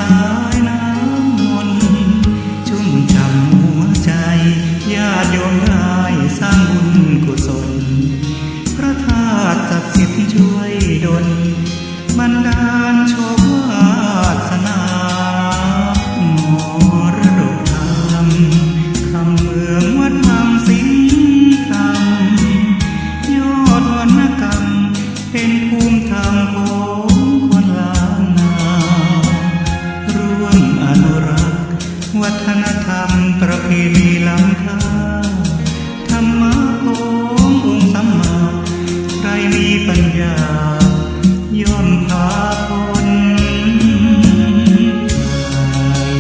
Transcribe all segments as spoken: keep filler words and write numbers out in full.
สายน้ำมนต์ ชุ่มฉ่ำหัวใจ ญาติโยมได้สร้างบุญกุศล พระธาตุศักดิ์สิทธิ์ช่วยดล บันดาลโชควาสนา มรดกธรรม คำเมืองวัดวังสิงห์คำ ยอดวรรณกรรม เป็นภูมิธรรมของคนล้านนา ร่วมอนุรักษ์ วัฒนธรรมประเพณีล้ำค่า ธรรมะขององค์สัมมา ใครมีปัญญา ย่อมพาพ้นภัย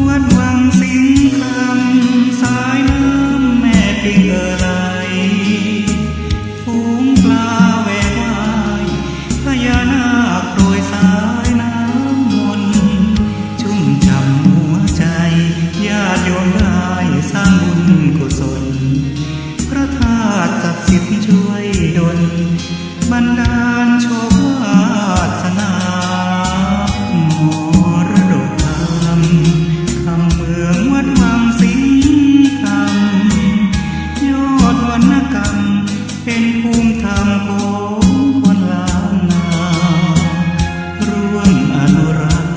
วัดวังสิงห์คำ สายน้ำแม่ปิงเอ่อไหล ฝูงปลาแหวกว่าย พญานาคโปรยสายน้ำมนต์ ชุ่มฉ่ำหัวใจ ญาติโยมได้สร้างบุญกุศล พระธาตุศักดิ์สิทธิ์ช่วยดล บันดาลโชควาสนา มรดกธรรม คำเมืองวัดวังสิงห์คำ ยอดวรรณกรรม เป็นภูมิธรรมของคนล้านนา ร่วมอนุรักษ์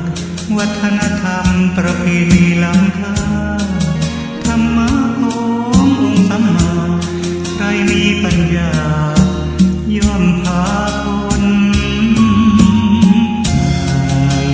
วัฒนธรรมประเพณีล้ำค่า ธรรมะขององค์สัมมา ใครมีปัญญา ย่อมพาพ้นภัย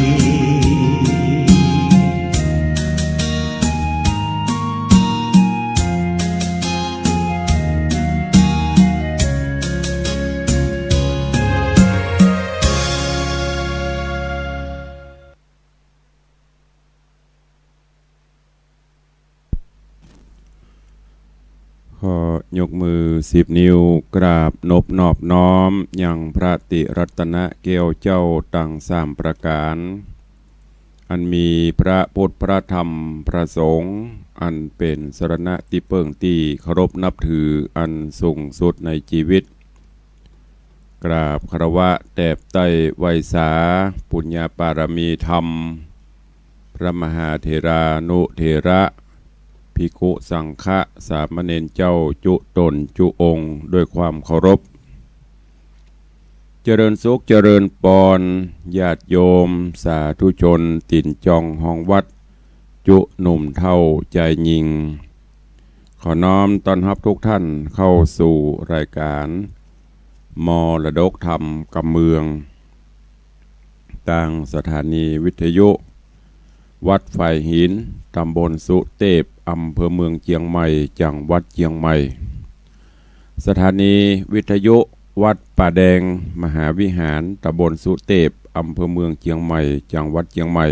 ขอยกมือสิบนิ้ว กราบนบนอบน้อมยังพระติรัตนแก้วเจ้าตังสามประก๋าน อันมีพระพุทธ พระธรรม พระสงฆ์ อันเป๋นสรณะตี้เปิ้งตี้เคารพนับถืออันสูงสุดในจีวิต กราบคารวะแตบไต้ไหว้สา ปุญญาปารมีธรรม พระมหาเถรานุเถระ ภิกขุสังฆะ สามเณรเจ้าจุ๊ต๋นจุ๊องค์ ด้วยความเคารพ เจริญสุขเจริญปอน ญาติโยมสาธุชน ตี๋นจองฮองวัด จุ๊หนุ่มเฒ่าจายญิง ขอน้อมต้อนฮับทุกท่านเข้าสู่รายการมรดกธรรมกำเมือง ตางสถานีวิทยุวัดฝายหิน ตำบลสุเตพ อำเภอเมืองเจียงใหม่ จังหวัดเจียงใหม่ สถานีวิทยุวัดป่าแดงมหาวิหาร ตำบลสุเตพ อำเภอเมืองเจียงใหม่ จังหวัดเจียงใหม่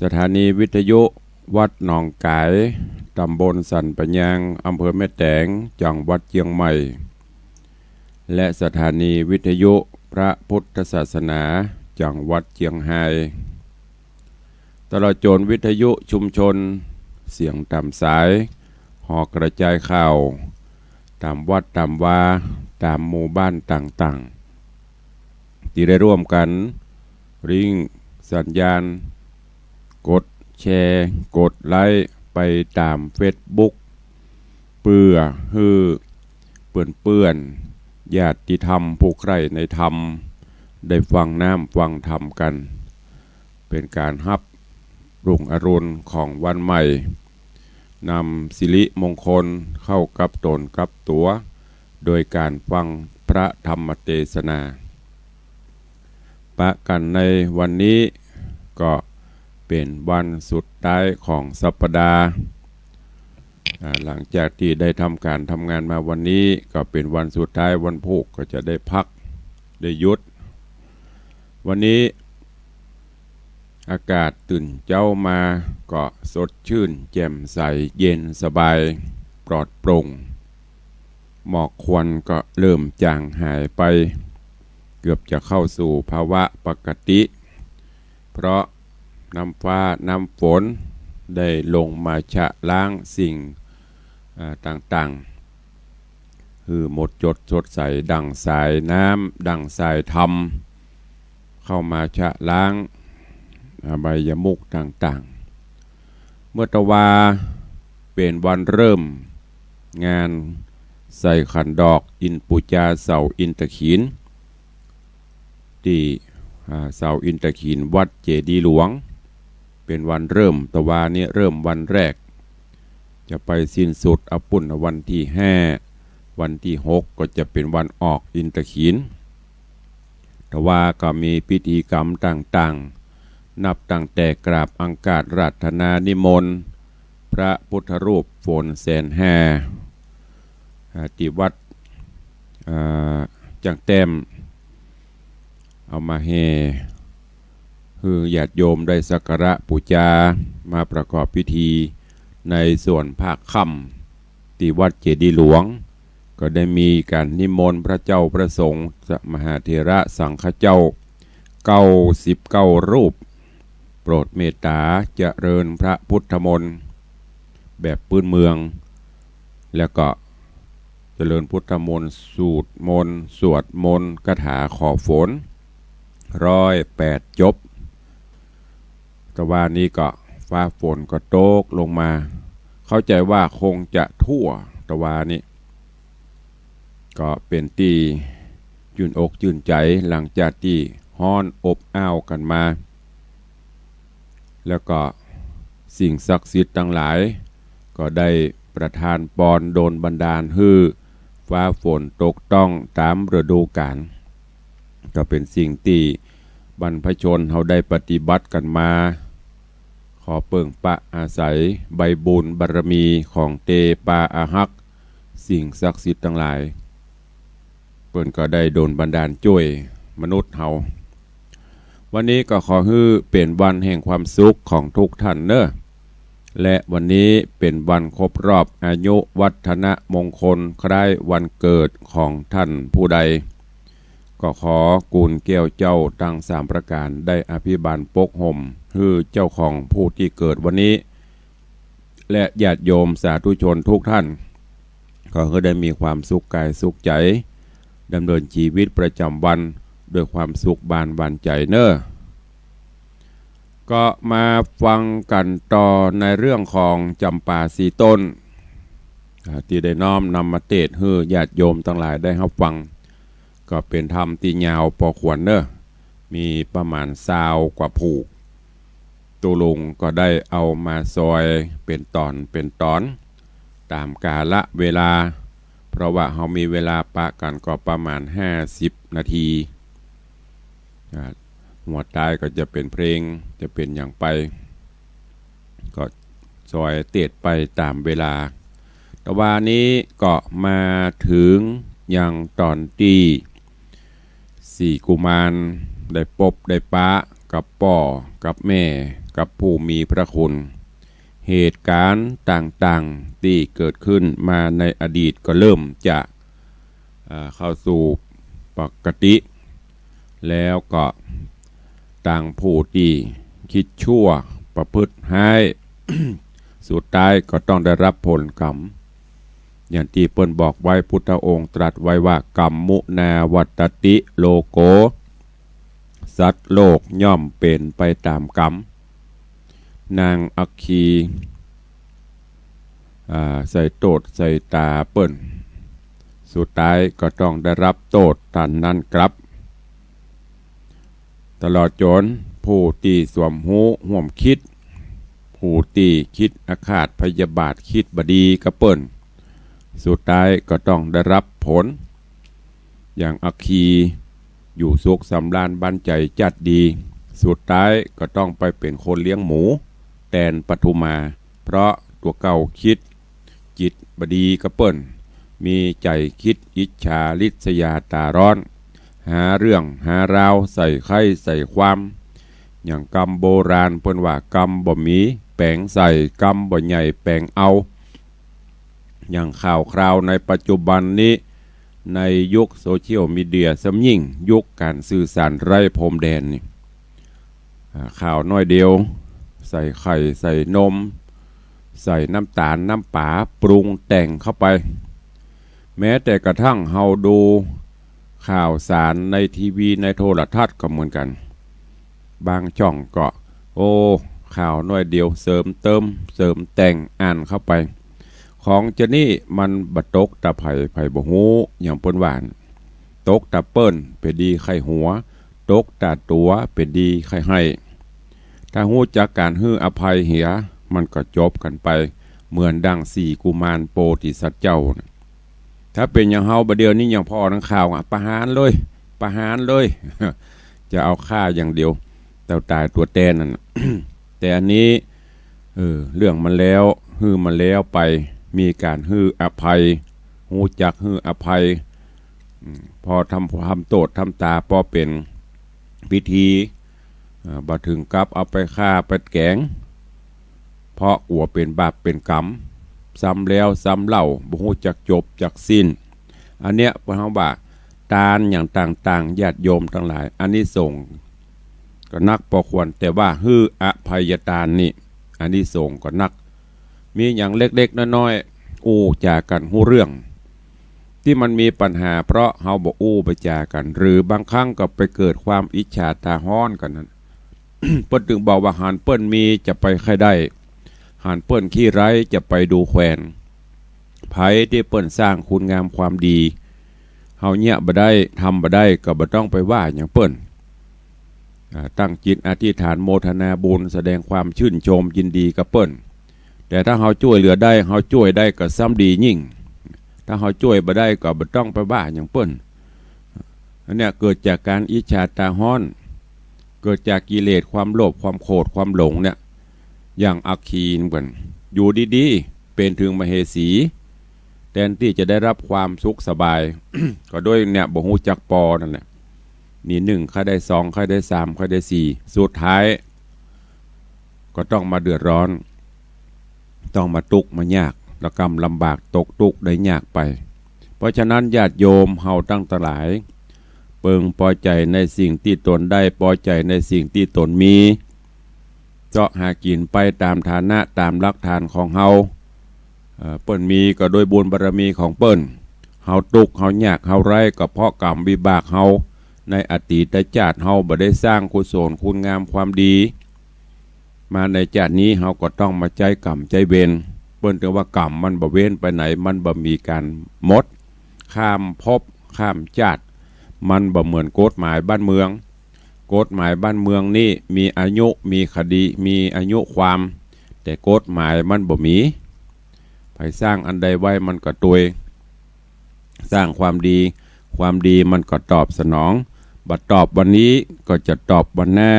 สถานีวิทยุวัดหนองก๋าย ตำบลสันป่ายาง อำเภอแม่แตง จังหวัดเจียงใหม่ และสถานีวิทยุพระพุทธศาสนา จังหวัดเจียงฮาย ตลอดจ๋นวิทยุชุมชน เสียงต๋ามสาย หอกระจายข่าว ต๋ามวัดต๋ามวา ต๋ามหมู่บ้านต่างๆ ตี้ได้ร่วมกั๋น ริ้งสัญญาณ กดแชร์ กดไลก์ ไปต๋ามเฟซบุ๊ก เปื้อหื้อเปื้อนๆ ญาติธรรมผู้ใคร่ในธรรม ได้ฟังน้ำฟังธรรมกั๋น เป๋นก๋านฮับรุ่งอรุณของวันใหม่ นำสิริมงคลเข้ากับต๋นกับตั๋ว โดยก๋านฟังพระธรรมเตสนา ปะกั๋นในวันนี้ก็เป๋นวันสุดท้ายของสัปดาห์ อ่า หลังจากตี้ได้ทำก๋านทำงานมาวันนี้ ก็เป๋นวันสุดท้าย วันพูกก็จะได้พัก ได้หยุด วันนี้ อากาศตื่นเจ๊ามาก็สดชื่นแจ่มใส เย็นสบาย ปลอดโปร่ง หมอกควันก็เริ่มจางหายไป เกือบจะเข้าสู่ภาวะปกติ เพราะน้ำฟ้าน้ำฝนได้ลงมาชะล้างสิ่ง อ่า ต่างๆ หื้อหมดจดสดใสดั่งสายน้ำ ดั่งสายธรรม เข้ามาชะล้าง อบายมุขต่างๆ เมื่อตะวาเป๋นวันเริ่มงานใส่ขันดอกอินปูจาเสาอินตะขีน ตี้ อ่า เสาอินตะขีนวัดเจดีย์หลวง เป๋นวันเริ่ม ตะวานี้เริ่มวันแรก จะไปสิ้นสุดเอาปู้นวันตี้ห้า วันตี้หกก็จะเป๋นวันออกอินตะขีน ตะวาก็มีพิธีกรรมต่างๆ นับตั้งแต่กราบอังคาสอาราธนานิมนต์พระพุทธรูปโฝนแสนห้า อ่า ตี้วัด อ่า จั่งแต้ม เอามาแห่ หื้อญาติโยมได้สักการะปูจา มาประกอบพิธีในส่วนภาคค่ำ ตี้วัดเจดีย์หลวง ก็ได้มีก๋านนิมนต์พระเจ้าพระสงฆ์ มหาเถระสังฆเจ้า เก้าสิบเก้ารูป โปรดเมตต๋าเจริญพระพุทธมนต์แบบพื้นเมือง แล้วก็เจริญพุทธมนต์ สูตรมนต์ สวดมนต์ คาถาขอฝน ร้อยแปดจบ ตะวานี้ก็ฟ้าฝนก็ตกลงมา เข้าใจ๋ว่าคงจะทั่วตะวานี้ ก็เป๋นตี้จื้นอกจื้นใจ๋ หลังจากตี้ฮ้อนอบอ้าวกั๋นมา แล้วก็สิ่งศักดิ์สิทธิ์ตังหลาย ก็ได้ประทานปอนดลบันดาลหื้อฟ้าฝนตกต้องต๋ามฤดูกาล ก็เป๋นสิ่งตี้บรรพชนเฮาได้ปฏิบัติกั๋นมา ขอเปิ่งปะอาศัยใบบุญบารมีของเตปาอาฮัก สิ่งศักดิ์สิทธิ์ตังหลาย เปิ้นก็ได้ดลบันดาลจ้วยมนุษย์เฮา วันนี้ก็ขอหื้อเป๋นวันแห่งความสุขของทุกท่านเน่อ และวันนี้เป๋นวันครบรอบอายุวัฒนมงคลคล้ายวันเกิดของท่านผู้ใด ก็ขอกูลแก้วเจ้าตังสามประก๋านได้อภิบาลปกห่มหื้อเจ้าของผู้ตี้เกิดวันนี้ และญาติโยมสาธุชนทุกท่าน ขอหื้อได้มีความสุขกายสุขใจ๋ ดำเนินชีวิตประจ๋ำวันด้วยความสุขบานหวานใจ๋เน่อ ก็มาฟังกั๋นต่อในเรื่องของจ๋ำปาสี่ต้น อ่า ตี้ได้น้อมนำมาเตสน์หื้อญาติโยมตังหลายได้ฮับฟัง ก็เป๋นธรรมตี้ยาวปอควรเน่อ มีประมาณซาวกว่าผูก ตุ๊ลุงก็ได้เอามาซอยเป๋นต๋อนเป๋นต๋อน ต๋ามกาละเวลา เพราะว่าเฮามีเวลาปะกั๋นก็ประมาณห้าสิบนาที อ่า หัวต้ายก็จะเป๋นเพลง จะเป๋นหยังไป ก็ซอยเตสน์ไปต๋ามเวลา ตะวานี้ก็มาเถิงยังต๋อนตี้สี่กุมารได้ปบได้ปะกับป้อกับแม่กับผู้มีพระคุณ เหตุก๋ารณ์ต่างๆ ตี้เกิดขึ้นมาในอดีตก็เริ่มจะ อ่า เข้าสู่ปกติ แล้วก็ตังผู้ตี้คิดชั่วประพฤติฮ้าย สุดท้ายก็ต้องได้ฮับผลกรรม อย่างตี้เปิ้นบอกไว้ พุทธองค์ตรัสไว้ว่า กัมมุนาวัตติโลโก สัตว์โลกย่อมเป๋นไปต๋ามกรรม นางอัคคี อ่า ใส่โต้ษใส่ต๋าเปิ้น สุดท้ายก็ต้องได้ฮับโต้ษต้านนั้นกลับ ตลอดจ๋นผู้ตี้สวมฮู้ฮ่วมคิด ผู้ตี้คิดอาฆาตพยาบาทคิดบ่ดีกับเปิ้น สุดท้ายก็ต้องได้ฮับผล อย่างอัคคีอยู่สุขสำราญบั้นใจ๋จัดดี สุดท้ายก็ต้องไปเป๋นคนเลี้ยงหมูแตนปทุมา เพราะตั๋วเก่าคิดจิตบ่ดีกับเปิ้น มีใจ๋คิดอิจฉาริษยาต๋าร้อน หาเรื่องหาราวใส่ใคร่ใส่ความ อย่างกำโบราณเปิ้นว่ากำบ่มีแป๋งใส่ กำบ่ใหญ่แป๋งเอา อย่างข่าวคราวในปัจจุบันนี้ ในยุคโซเชียลมีเดีย ซ้ำยิ่งยุคก๋านสื่อสารไร้พรมแดนนี่ อ่า ข่าวน้อยเดียว ใส่ไข่ ใส่นม ใส่น้ำต๋าล น้ำป๋า ปรุงแต่งเข้าไป แม้แต่กระทั่งเฮาดูข่าวสารในทีวี ในโทรทัศน์ก็เหมือนกั๋น บางจ้องก็ โอ้ ข่าวน้อยเดียว เสริมเติม เสริมแต่ง อ่านเข้าไป ของจานี่มันบ่ตกตาใผ ใผบ่ฮู้ อย่างเปิ้นว่า ตกตาเปิ้น เป๋นดีใค่หัว ตกตาตั๋ว เป๋นดีใค่ไห้ ถ้าฮู้จักก๋านหื้ออภัยเหีย มันก็จบกั๋นไป เหมือนดังสี่กุมารโพธิสัตว์เจ้าน่ะ ถ้าเป๋นอย่างเฮาบ่าเดี่ยวนี้ อย่างผ่อนังข่าวอะ ประหารเลย ประหารเลย จะเอาฆ่าอย่างเดียว ตั๋วต๋ายตั๋วแตนนั่นน่ะ แต่อันนี้ เออ เรื่องมันแล้ว หื้อมันแล้วไป มีก๋านหื้ออภัย ฮู้จักหื้ออภัย อืม ผ่อทำ ทำโต้ษ ทำต๋า ผ่อเป๋นพิธี อ่า บ่เถิงกับเอาไปฆ่าไปแก๋ง เพราะกั๋วเป๋นบาปเป๋นก๋รรม ซ้ำแล้วซ้ำเล่า บ่ฮู้จักจบจักสิ้น อันเนี้ยเปิ้นฮ้องว่า ตานอย่างต่างๆ ญาติโยมตังหลาย อานิสงส์ก็นักปอควร แต่ว่าหื้ออภัยตานนี่ อานิสงส์ก็นัก มีอย่างเล็กๆ น้อยๆ อู้จ๋ากั๋นฮู้เรื่อง ตี้มันมีปัญหา เพราะเฮาบ่อู้บ่จ๋ากั๋น หรือบางครั้งก็ไปเกิดความอิจฉาต๋าฮ้อนกั๋นนั้น เปิ้นตึงบอกว่า หันเปิ้นมีจะไปใค่ได้ หันเปิ้นขี้ไร้จะไปดูแควน ใผตี้เปิ้นสร้างคุณงามความดี เฮาเยียะบ่ได้ ทำบ่ได้ ก็บ่ต้องไปว่าหยังเปิ้น อ่า ตั้งจิตอธิษฐานโมทนาบุญ แสดงความชื่นชมยินดีกับเปิ้น แต่ถ้าเฮาจ้วยเหลือได้ เฮาจ้วยได้ก็ซ้ำดียิ่ง ถ้าเฮาจ้วยบ่ได้ก็บ่ต้องไปว่าหยังเปิ้น อันเนี้ยเกิดจากก๋านอิจฉาต๋าฮ้อน เกิดจากกิเลสความโลภ ความโกรธ ความหลงเนี่ย อย่างอัคคีเหมือนกั๋น อยู่ดีๆ เป๋นเถิงมเหสี แตนตี้จะได้รับความสุขสบาย ก็ด้วยเนี่ยบ่ฮู้จักปอนั่นแหละ นี่หนึ่งใค่ได้สอง ใค่ได้สาม ใค่ได้สี่ สุดท้าย ก็ต้องมาเดือดร้อน ต้องมาตุ๊กข์มายาก ระกำลำบาก ตกตุ๊กข์ได้ยากไป เพราะฉะนั้นญาติโยมเฮาตังหลาย เปิงปอใจ๋ในสิ่งตี้ตนได้ ปอใจ๋ในสิ่งตี้ตนมี เซาะหากิ๋นไปต๋ามฐานะ ต๋ามหลักฐานของเฮา เอ่อ เปิ้นมีก็ด้วยบุญบารมีของเปิ้น เฮาตุ๊กข์ เฮายาก เฮาไร้ ก็เพราะกรรมวิบากเฮา ในอดีตจาติเฮาบ่ได้สร้างกุศลคุณงามความดี มาในจาตินี้เฮาก็ต้องมาใจ๊กรรมใจ๊เวร เปิ้นตึงว่ากรรมมันบ่เว้นไปไหน มันบ่มีก๋านหมด ข้ามภพข้ามจาติ มันบ่เหมือนกฎหมายบ้านเมือง กฎหมายบ้านเมืองนี่มีอายุ มีคดี มีอายุความ แต่กฎหมายมันบ่มี ใผสร้างอันใดไว้มันก็ตวย สร้างความดี ความดีมันก็ตอบสนอง บ่ตอบวันนี้ก็จะตอบวันหน้า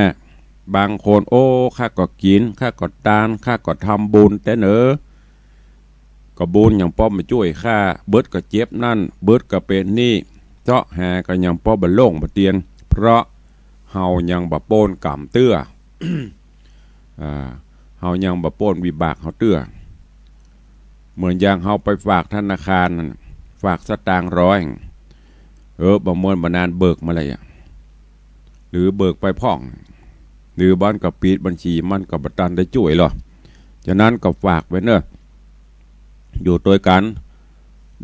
บางคน โอ้ ข้าก็กิ๋น ข้าก็ตาน ข้าก็ทำบุญแต๊เนอ ก็บุญหยังป้อมมาจ้วยข้า เบิดก็เจ็บนั่น เบิดก็เป๋นนี่ เซาะหาก็ยังป้อบ่โล่งบ่เตียน เพราะเฮายังบ่ป๊นกรรมเตื้อ อ่า เฮายังบ่ป๊นวิบากเฮาเตื้อ เหมือนอย่างเฮาไปฝากธนาคารนั่น ฝากสตางค์ร้อย เออ บ่ม่วนบ่นานเบิกมาเลยอะ หรือเบิกไปพ่อง หรือบ่อนก็ปิดบัญชี มันก็บ่ตันได้จ้วยหรอก ฉะนั้นก็ฝากไว้เนอะ อยู่ตวยกั๋น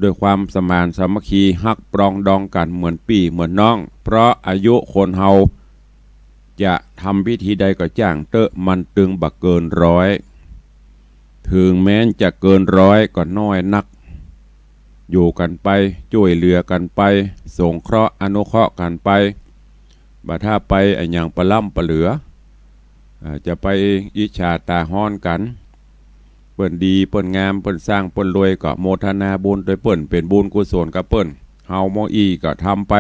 ด้วยความสมานสามัคคี ฮักปรองดองกั๋นเหมือนปี้เหมือนน้อง เพราะอายุคนเฮา จะทำพิธีใดก็จ้างเต๊อะ มันตึงบ่เกินร้อย เถิงแม้นจะเกินร้อยก็น้อยนัก อยู่กั๋นไป จ้วยเหลือกั๋นไป สงเคราะห์อนุเคราะห์กั๋นไป บ่ถ้าไปอะหยังปะล้ำปะเหลือ อ่า จะไปอิจฉาต๋าฮ้อนกั๋น เปิ้นดี เปิ้นงาม เปิ้นสร้าง เปิ้นรวย ก็โมทนาบุญตวยเปิ้น เป๋นบุญกุศลกับเปิ้น เฮาหม้ออี้ก็ทำไป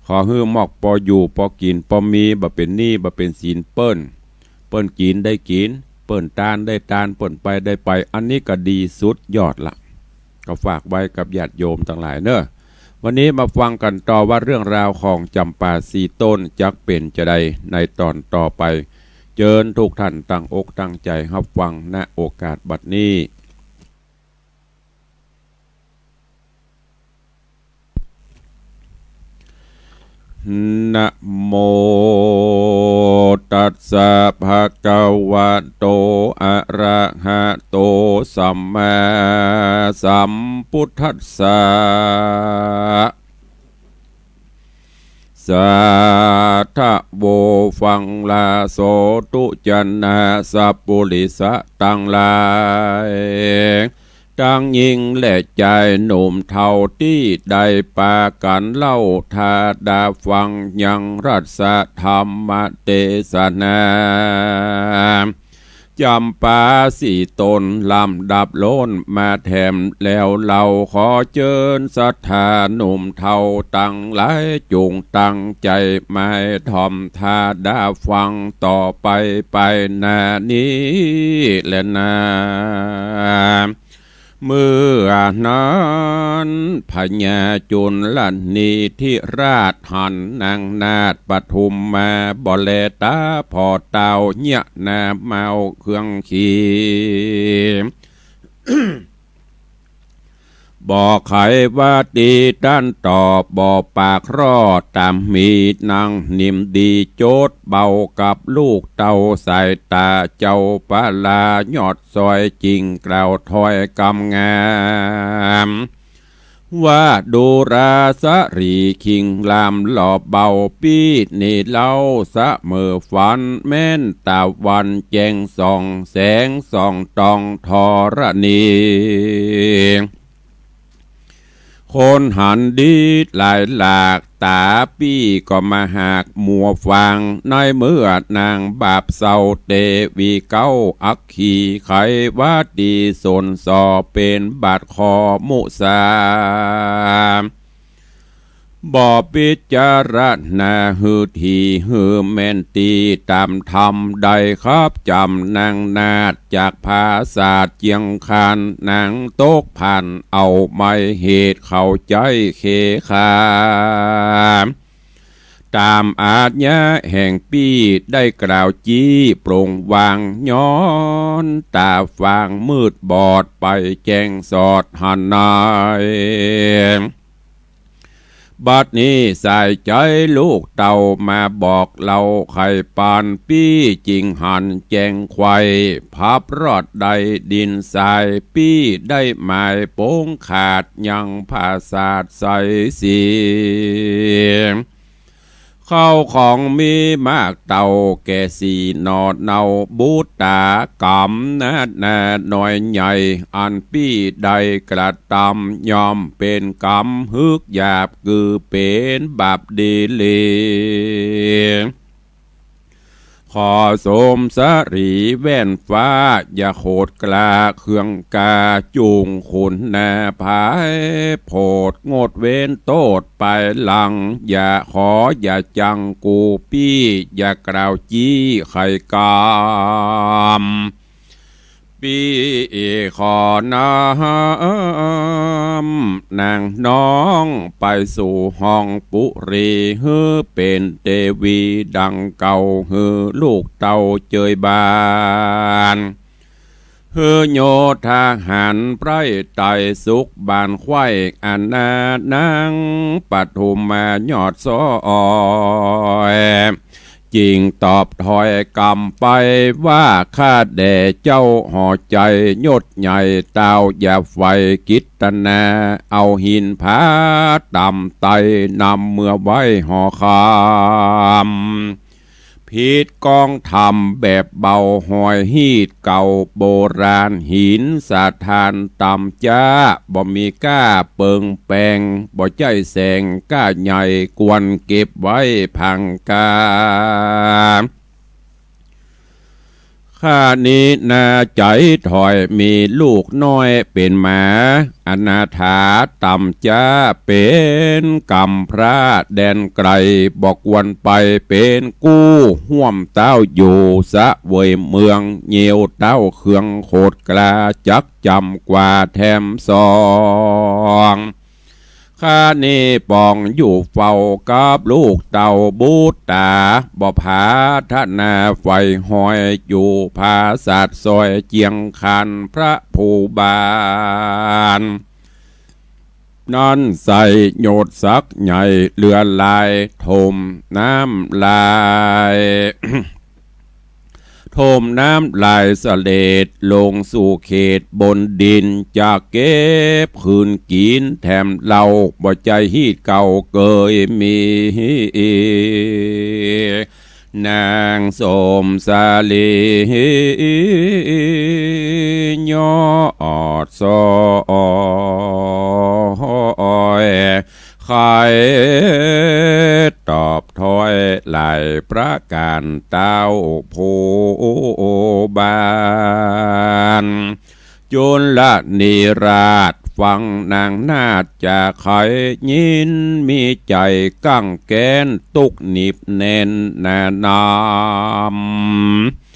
ขอหื้อมอกปออยู่ปอกิ๋น ปอมี บ่เป๋นหนี้ บ่เป๋นสินเปิ้น เปิ้นกิ๋นได้กิ๋น เปิ้นตานได้ตาน เปิ้นไปได้ไป อันนี้ก็ดีสุดยอดละ ก็ฝากไว้กับญาติโยมตังหลายเนอะ วันนี้มาฟังกั๋นต่อว่าเรื่องราวของจ๋ำปาสี่ต้นจักเป๋นจาใดในต๋อนต่อไป เจิญทุกท่านตั้งอกตั้งใจ๋ฮับฟัง ณ โอกาสบัดนี้ นะโมตัสสะ ภะคะวะโต อะระหะโต สัมมาสัมพุทธัสสะ สาธุ ฟังลาโส ทุจนะสัปปุริสะตังหลาย ตังญิงและจายหนุ่มเฒ่าตี้ได้ปากั๋นเล่าถ้าดาฟังยังรัสธรรมเตสนา จ๋ำปาสี่ต๋นลำดับล้นมาแถมแล้ว เฮาขอเจิญศรัทธาหนุ่มเฒ่าตังหลาย จุ่งตั้งใจ๋หมายถ่อมถ้าดาฟังต่อไปไปหน้านี้แลนา เมื่อนั้นพญาจุลนีธิราชหันนางนาฏปทุมมาบ่แลต๋า ผ่อเต้าเยียะหน้าเมาเครื่องขี่ บ่ไขว่าตี้ต้านตอบ บ่ปากร่อต๋ามมี นางนิ่มดีโจทย์เบากับลูกเต้า สายต๋าเจ้าปลายอดซอย จึ่งกล่าวถ้อยกำงาม ว่าดูราสะหรี่คิงลามหล่อเบา ปี้นี้เล่าเสมอฝัน แม้นตะวันแจ้งส่อง แสงส่องตองธรณี คนหันดีหลายหลากต๋า ปี้ก็มาหากมัวฟัง ในเมื่อนางบาปเศร้าเตวีเก๊า อัคคีไขว่าตี้สนส่อ เป๋นบาดคอมุสา บ่พิจารณาหื้อถี่หื้อแม่นตี้ต๋ามธรรม ได้คับจ๋ำนางนาฏจากผาสาทเจียงคาน นางตกผ่านเอาไม้เหตุเข้าใจ๊เคขาม ต๋ามอาชญาแห่งปี้ได้กล่าวจี้ปรงวาง ย้อนต๋าฟางมืดบอดไปแจ้งสอดหันนาย บัดนี้สายใจ๋ลูกเต้ามาบอกเล่าไขปาน ปี้จึงหันแจ้งไขว่ พับรอดได้ดินทราย ปี้ได้หมายปงขาดยังผาสาทใสสี เข้าของมีมากเต้าแก่สี่หน่อเนา บุตตากรรมนานาน้อยใหญ่ อันปี้ได้กระตำ ย่อมเป๋นกรรมฮึกหยาบ คือเป๋นบาปดีหลี ขอสมสรีแว่นฟ้า อย่าโขดกล้าเครื่องกา จุ่งขุนนาภายโผด งดเว้นโต้ษไปหลัง อย่าขออย่าจังกูปี้ อย่ากล่าวจี้ไขกรรม ปี้ขอน้อมนางน้องไปสู่ห้องปุรี หื้อเป๋นเตวีดังเก่า หื้อลูกเต้าเจยบาน หื้อโยธาหารไพร่ไตรสุขบานไขว้ อานาถนางปทุมมายอดซอย จึ่งตอบถ้อยกำไปว่า ข้าแด่เจ้าหอใจ๋ยศใหญ่ เต้าอย่าใฝ่กิตนา เอาหินผาต่ำไต่ นำเมือไว้หอคำ ผิดกองธรรมแบบเบา หอยฮีดเก่าโบราณ หินสถานต่ำจ๊า บ่มีก้าเปิงแปง บ่ใจ้แสงก้าใหญ่ ควรเก็บไว้พังกา ข้านี้นาใจ๋ถ่อยมีลูกน้อยเป๋นหมา อนาถาต่ำจ๊า เป๋นกำพร้าแดนไก๋ บ่ควรไปเป๋นกู้ ฮ่วมเต้าอยู่เสวยเมือง เยียวเต้าเครื่องโขดกล้า จักจ๋ำกว่าแถมสอง ข้านี้ป้องอยู่เฝ้ากับลูกเต้าบุตรต๋า บ่ผาถนาใฝ่ฮอย อยู่ผาสัตว์ซอยเจียงคานพระภูบาล นั้นใส่หยดสักใหญ่เหลือหลาย ถมน้ำลาย ถมน้ำลายเสลดลงสู่เขตบนดิน จะเก็บคืนกิ๋นแถมเล่า บ่ใจ้ฮีตเก่าเกยมี นางสมสาลี ยอดซอย ไขตอบถ้อยหลายประก๋านเต้าภูบาล จุลนีราชฟังนางนาฏจะไขยิน มีใจ๋กั้งแก๊นตุ๊กหนิบแน่นหนานำ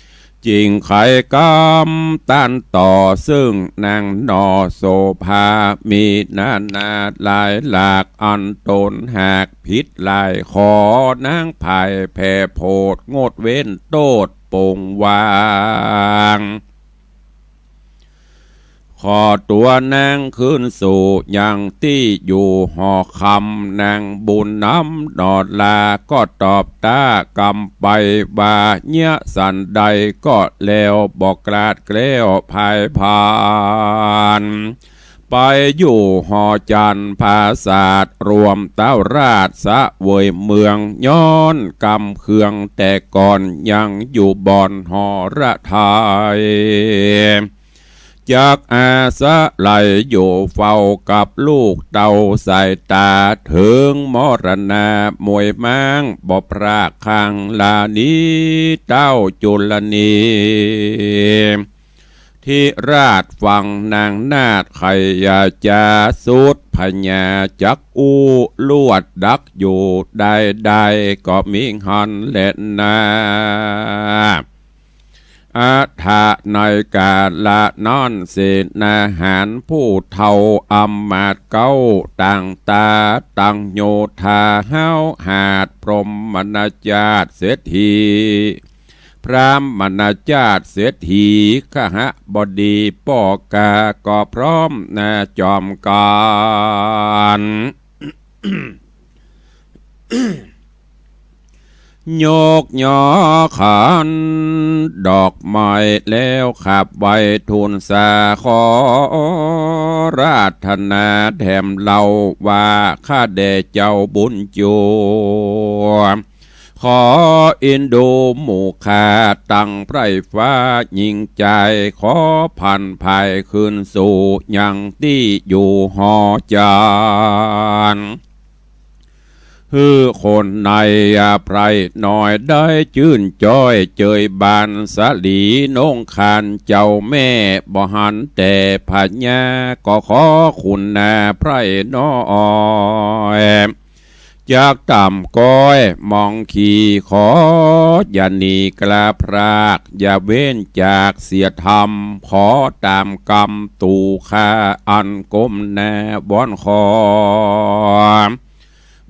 จึงไขกำต้านต่อ ซึ่งนางหน่อโสภา มีนานาหลายหลาก อันต๋นหากผิดหลายข้อ นางพ่ายแพ้โผด งดเว้นโต้ษปงวาง ขอตั๋วนางคืนสู่ยังตี้อยู่หอคำ นางบุญนำหน่อลา ก็ตอบต๊ากำไปว่า เยียะสันใดก็แล้ว บ่กลาดแคล้วพ่ายพาน ไปอยู่หอจันทร์ผาสาท รวมเต้าราชเสวยเมือง ย้อนกำเคืองแต่ก่อน ยังอยู่บ่อนหอระไทย จักอาศัยอยู่เฝ้ากับลูกเต้าสายต๋า เถิงมรณะมวยม้าง บ่พรากข้างลานี้ เต้าจุลนี ธิราชฟังนางนาฏไขยาจา สุดพญาจักอู้ ลวดดักอยู่ได้ได้ ก็มิหันแลนา อัฏฐะในกาละนั้น เสนาหารผู้เฒ่าอำมาตย์เก๊า ต่างต๋าต่างโยธา ฮ้าวหาดพรหมมณจาตเศรษฐี พราหมณจาตเศรษฐี คหบดีป้อกา ก็พร้อมนาจอมกั๋น ยกยอขันดอกไม้แล้วขับไหว้ทูลสา ขออาราธนาแถมเล่าว่า ข้าแด่เจ้าบุญจัว ขออินดูหมู่ข้าตังใพร่ฟ้าหญิงจาย ขอผันภายคืนสู่ยังตี้อยู่หอจันทร์ หื้อคนในอภัยน้อยได้จื้นจ้อยเจยบานสาลีนงคานเจ้าแม่ บ่หันแต่พญา ก็ขอคุณนาไพร่น้อย จักต่ำก้อยมองขี่ ขออย่าหนีกล้าพราก อย่าเว้นจากเสียธรรม ขอต๋ามกำตู่ข้า อันก้มหน้าวอนขอ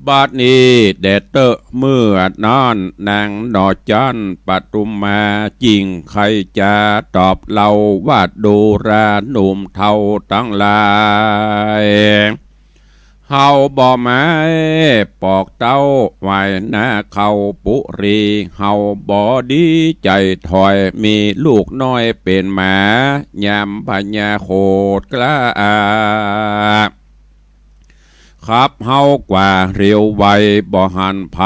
บัดนี้แด่เต๊อะ เมื่อนั้นนางหน่อจันทร์ปทุมมา จึงใค่จะตอบเล่าว่า ดูราหนุ่มเฒ่าตังหลาย เฮาบ่หมายปอกเต้าไหว้นาเข้าปุรี เฮาบ่ดีใจ๋ถอย มีลูกน้อยเป๋นหมา ยามพญาโขดกล้า ขับเฮากว่าเร็วไว บ่หันใผ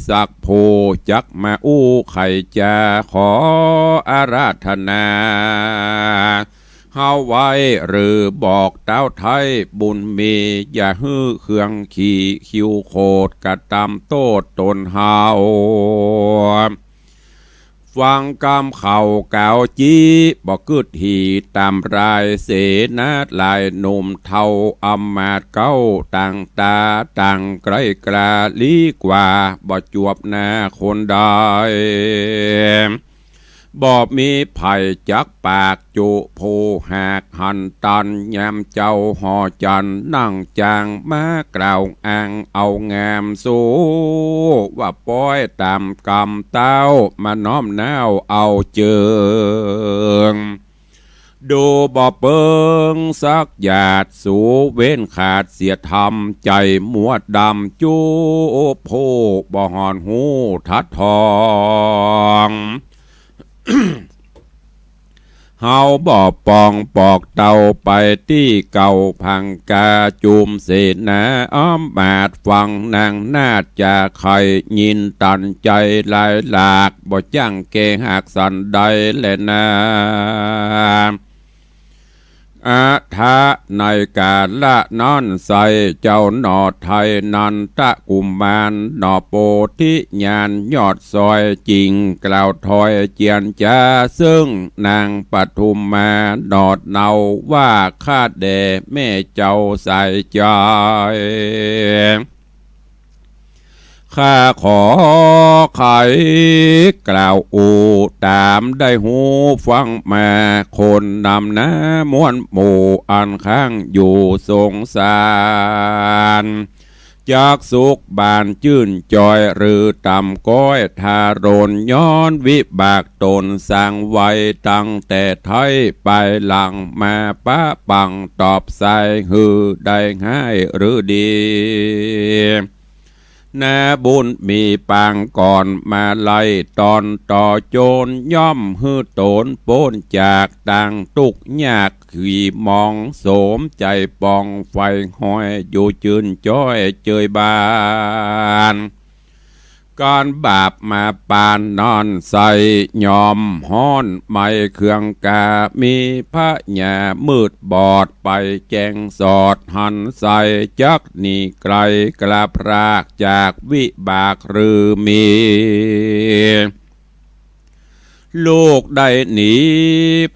สักผู้ จักมาอู้ใค่จะ ขออาราธนา เฮาไหว้หรือบอกเต้าไท้บุญมี อย่าหื้อเคืองขี่คิวโขด กระตำโต้ษต๋นเฮา ฟังกำเขากล่าวจี้ บ่กึ๊ดหีต๋ามราย เสนาหลายหนุ่มเฒ่าอำมาตย์เก๊า ต่างต๋าต่างใคร่กล้าลี้กว่า บ่จวบหน้าคนใด บ่มีใผจักปากจุผู้หากหันตัน ยามเจ้าหอจันทร์นั่งจางมากล่าวอ้างเอางามสู ว่าป๊อยต๋ามกำเต้ามาน้อมน้าวเอาเจิง ดูบ่เปิงสักหยาด สูเว้นขาดเสียธรรม ใจ๋มัวดำจู้ผู้บ่หอนฮู้ทัดทอง เฮาบ่ปองปอกเต้าไปตี้เก่า พังกาจุมเสนาอำมาตย์ ฟังนางนาฏจาไข ยินตันใจ๋หลายหลาก บ่จั้งแก้หากสันใดแลนา อะทะ ในกาละนั้นไส้ เจ้าหน่อไทยนันทกุมาร หน่อโปธิญาณยอดซอย จึงกล่าวถอยเจียรจา เซิ่งนางปทุมมา หนอดเนาว่า ข้าแด่แม่เจ้าสายใจ๋ ข้าขอไขกล่าวอู้ ต๋ามได้ฮู้ฟังมา คนนำหน้าม้วนหมู่ อันค้างอยู่สงสาร จักสุขบานจื้นจอย หรือต่ำก้อยทารน ย้อนวิบากต๋นสร้างไว้ ตั้งแต่ไท้ปายหลังมา ปะปังตอบสาย หื้อได้ฮ้ายหรือดี นาบุญมีปางก่อนมาไล่ตอน ต่อโจรย่อมหื้อต๋นป๊นจากตางตุ๊กข์ยาก ขี่มองโสมใจ๋ปอง ไฟห้อยอยู่จื้นจ้อยเจยบาน ก๋านบาปมาปานนั้นไส้ ยอมฮ้อนไหม้เคืองกา มีพญามืดบอดไปแจ้งสอด หันไส้จักหนีไกล กลับพรากจากวิบากหรือมี ลูกได้หนี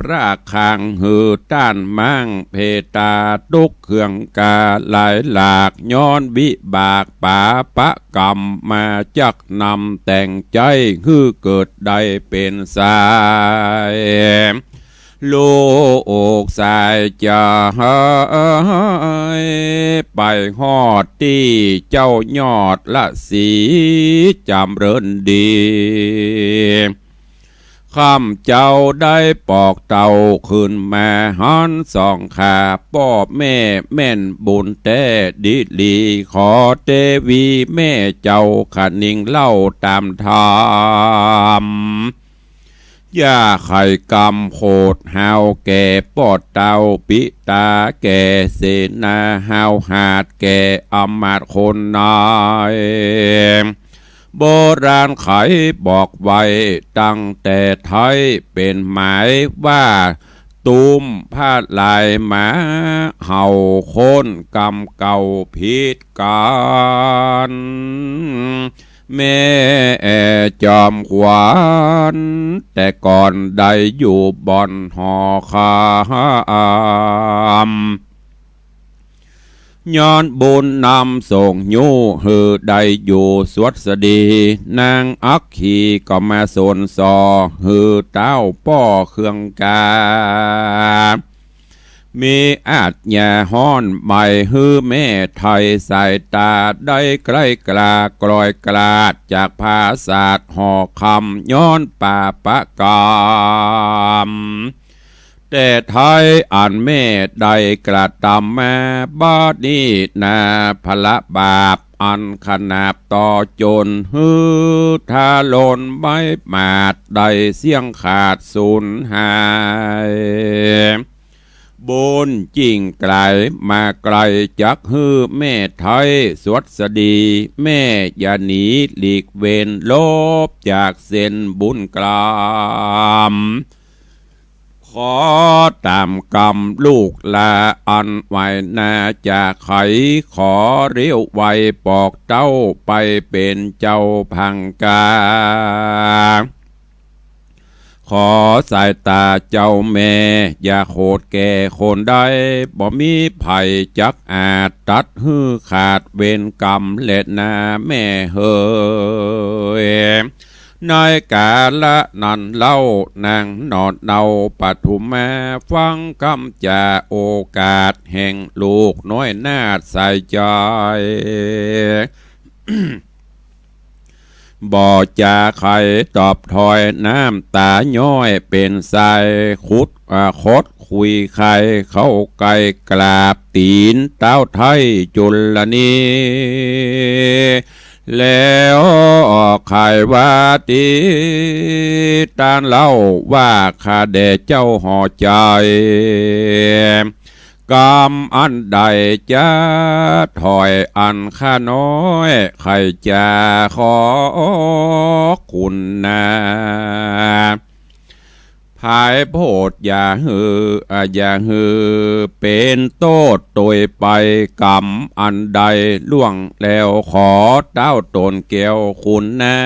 พรากคาง หื้อต้านม้างเพตา ตุ๊กข์เคืองกาหลายหลาก ย้อนวิบากปาปะกรรมมา จักนำแต่งใจ๊ หื้อเกิดได้เป๋นสาย ลูกสายใจ๋ ไปฮอดตี้เจ้ายอดละสีจำเริญดี ค่ำเจ้าได้ปอกเต้าขึ้นมา หันสองข้าป้อแม่แม่นบุญแต๊ดีหลี ขอเตวีแม่เจ้าคะนิงเล่าต๋ามธรรม อย่าไขกรรมโขดฮาวแก่ป้อเต้าปิตา แก่เสนาฮาวหาด แก่อำมาตย์คนนาย โบราณไขบอกไว้ตั้งแต่ไท้ เป๋นหมายว่า ตุ้มผ้าลายมา เห่าคนกำเก่าผิดกั๋น แม่จอมขวัญ แต่ก่อนได้อยู่บ่อนหอคำ ย้อนบุญนำส่งยู้ หื้อได้อยู่สวัสดี นางอัคคีก็มาสนส่อ หื้อเต้าป้อเคืองกา มีอาชญาฮ้อนไหม้ หื้อแม่ไทยสายต๋า ได้ใกล้กล้ากลอยกลาด จากผาสาทหอคำ ย้อนปาปะกรรม แต่ไท้อันแม่ได้กระตำมา บัดนี้นาผละบาปอันขนาบต่อจน หื้อทารุณไม้หมาด ได้เสี้ยงขาดสูญหาย บุญจิ่งไกลมาไกล จักหื้อแม่ไท้สวัสดี แม่อย่าหนีหลีกเว้น ลบจากเส้นบุญกรรม ขอต๋ามกรรมลูกหล้าอันไหว้นาจะไข ขอเลี้ยวไวปอกเต้าไปเป๋นเจ้าพังกา ขอสายต๋าเจ้าแม่อย่าโขดแก่คนใด บ่มีใผจักอาจตัดหื้อขาดเวรกรรมแลนาแม่เหย ในกาละนั้นเล่า นางหนอเนาปทุมมา ฟังกำจาโอกาสแห่งลูกน้อยนาฏใส่ใจ๋ บ่จาใค่ตอบถ้อย น้ำตาย้อยเป๋นสาย ขุด อ่า ขดคุยไข่เข้าใก้กราบตี๋นเต๊าไท้จุลนี แล้วใค่ว่าตี้ ต้านเล่าว่า ข้าแด่เจ้าหอใจ๋ กำอันใดจะถ้อยอันข้าน้อย ใค่จะขอคุณนา ผายโผดอย่าหื้อ อ่า อย่าหื้อเป๋นโต้ษตวยไป กำอันใดล่วงแล้ว ขอเต้าต๋นแก้วคุณนา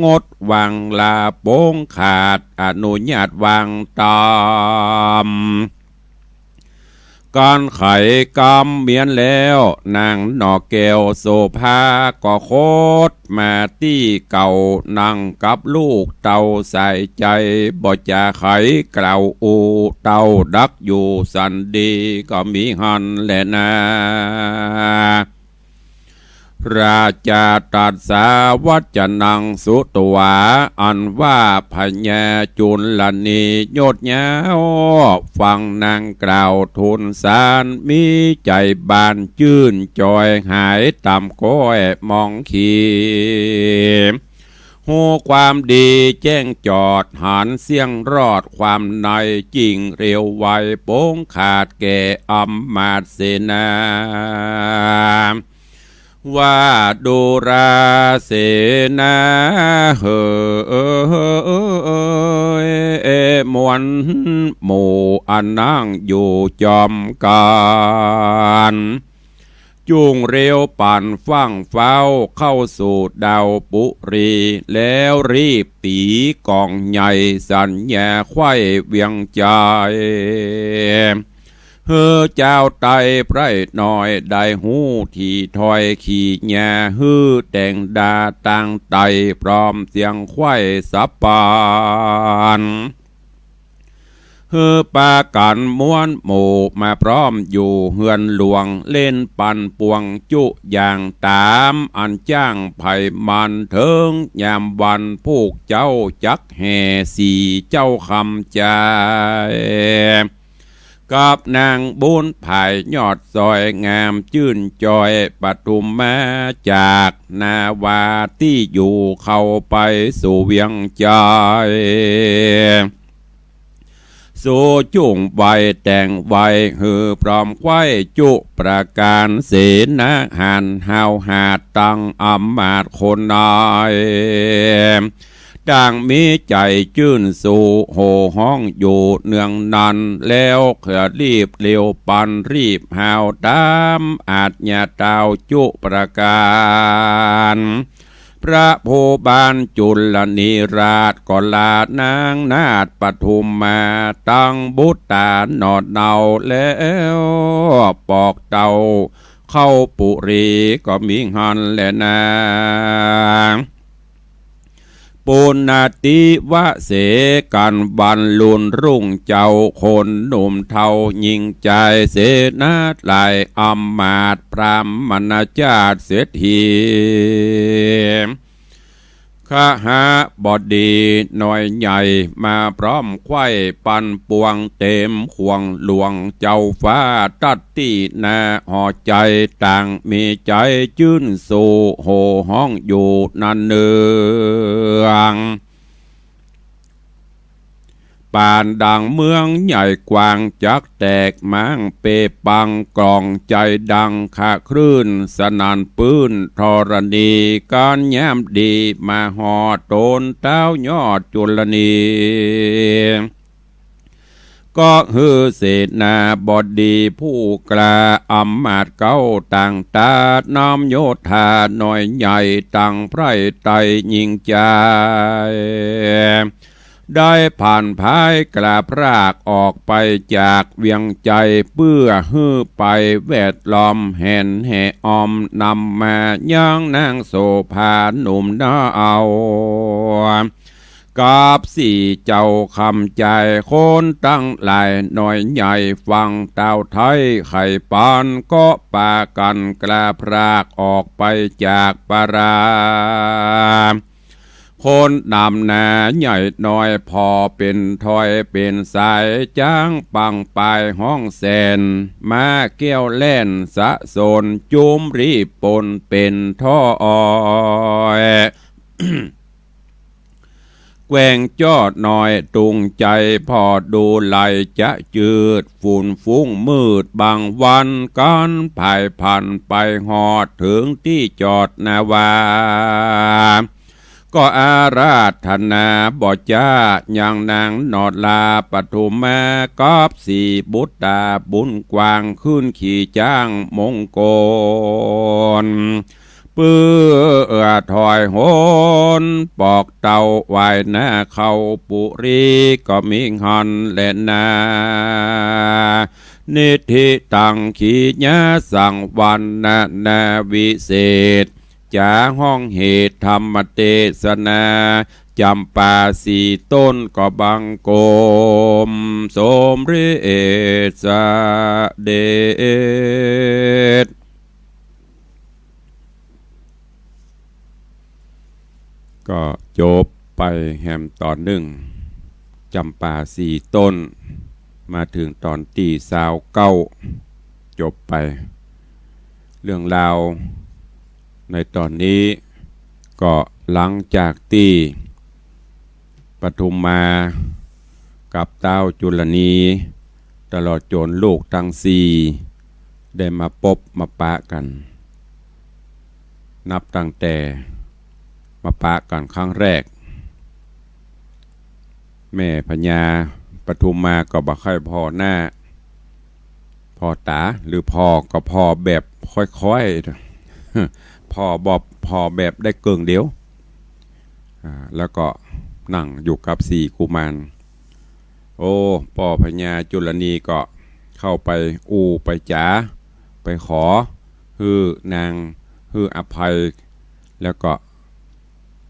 งดวางลาปงขาด อนุญาตวางต๋าม ก๋านไขกำเมียนแล้ว นางหนอแก้วโสภาก็คดมาตี้เก่า นั่งกับลูกเต้าใส่ใจ๋ บ่จาใค่กล่าวอู้ เต้าดักอยู่สันดีก็มีหั้นแลนา ราชาตัสสาวัจจนังสุตวา อันว่าพญาจุลนียศยาว ฟังนางกล่าวทูลสาร มีใจ๋บานจื้นจอย หายต่ำก้อยมองขี ฮู้ความดีแจ้งจอด หันเสี้ยงรอดความใน จิ่งเร็วไว ปงขาดแก่อำมาตย์เสนา ว่าดูราเสนาเหย มวลหมู่อันนั่งอยู่จอมกั๋น จุ่งเร็วปั่นฟั่งฟ้าวเข้าสู่ดาวปุรี แล้วรีบตี๋ก๋องใหญ่สัญญาไขว้เวียงใจ๋ หื้อจาวไตรไพร่น้อยได้ฮู้ถี่ถ้อย ขี่ญาหื้อแต่งดาตางไตร พร้อมเสียงไขว้สับปัน หื้อปากั๋นมวลหมู่มาพร้อมอยู่เฮือนหลวง เล่นปั่นป่วงจุอย่างต๋ามอันจ้างไผมัน เถิงยามวันพวกเจ้าจักแห่สี่เจ้าคำจาย กับนางบุญผายยอดซอยงามจื้นจอย ปทุมมาจากนาวาตี้อยู่ เข้าไปสู่เวียงใจ๋ สูจุ่งไวแต่งไว หื้อพร้อมไขว้จุประก๋าน เสนาหารห้าวหาดตังอำมาตย์คนน้อย ต่างมีใจ๋จื้นสู่ โห่ฮ้องอยู่เนืองนั้น แล้วเขรีบเร็วปันรีบห้าวต๋ามอาชญาเต้าจุประก๋าน พระผู้บานจุลนีราชก็ลานางนาฏปทุมมา ตังบุตราหนอเนาแล้ว ปอกเต้าเข้าปุรีก็มีหั้นแลนา ปุณณติวเสกั๋นวันลุนรุ่งเจ้า คนหนุ่มเฒ่าญิงจาย เสนาหลายอำมาตย์พราหมณเจ้าเศรษฐี ขหบดีน้อยใหญ่มาพร้อมไขว้ปั่นป่วง เต๋มข่วงหลวงเจ้าฟ้าตัดตี้หน้าหอใจ๋ ต่างมีใจ๋จื้นสู่ โห่ฮ้องอยู่นันเนือง ปานดังเมืองใหญ่กว้างจักแตกม้างเปปัง ก้องใจ๋ดังคะคลื่นสนั่นปื้นธรณี ก๋านยามดีมาฮอดต๋นเต๊ายอดจุลนี ก็หื้อเสนาบดีผู้กล้าอำมาตย์เก๊าต่างตา นำโยธาน้อยใหญ่ตังไพร่ไตร่ญิงจาย ได้ผ่านพายกล้าพรากออกไปจากเวียงใจ๋ เปื้อหื้อไปแวดล้อมแหนแห่ออม นำมายังนางโสภาหนุ่มเนา เอา กับสี่เจ้าคำใจ๋ คนตังหลายน้อยใหญ่ฟัง ต้าวไทยใค่ปานก็ปากั๋นกล้าพรากออกไปจากปรา คนนำหน้าใหญ่น้อย ผ่อเป๋นถ้อยเป๋นสาย จ๊างปังปายฮ้องแสน ม้าแก้วแล่นสะสน จุ้มรีบปนเป๋นถ้อย แกว่งจ้อน้อยตุงใจ๋ ผ่อดูไหลจะจืด ฝุ่นฟุ้งมืดบังวัน กั๋นผายผันไปฮอด เถิงตี้จอดนาวา ก็อาราธนาบ่จ๊า ยังนางนอดลาปทุมมา กับสี่บุตตาบุญกว้าง ขึ้นขี่จ๊างมงคล เปื้อถ้อยหนปอกเต้า ไหว้หน้าเข้าปุรี ก็มีหั้นแลนา นิธิตัง ขีญาสังวรรณนาวิเศษ จ๋าฮ้องเหตุธรรมเตสนา จ๋ำปาสี่ต้นก็บังคม สมเร็จเสด็จ ก็จบไปแหมต๋อนนึ่ง จ๋ำปาสี่ต้น มาเถิงต๋อนตี้ซาวเก้า จบไป เรื่องราวในต๋อนนี้ ก็หลังจากตี้ปทุมมากับต้าวจุลนี ตลอดจ๋นลูกตังสี่ ได้มาปบมาปะกั๋น นับตั้งแต่มาปะกั๋นครั้งแรก แม่พญาปทุมมาก็บ่ใค่ผ่อหน้า ผ่อต๋า หรือผ่อก็ผ่อแบบค่อยๆ ผ่อบ่ ผ่อแบบได้เกิ่งเดียว อ่า แล้วก็นั่งอยู่กับสี่กุมาร โอ้ ป้อพญาจุลนีก็เข้าไปอู้ไปจ๋า ไปขอหื้อนางหื้ออภัย แล้วก็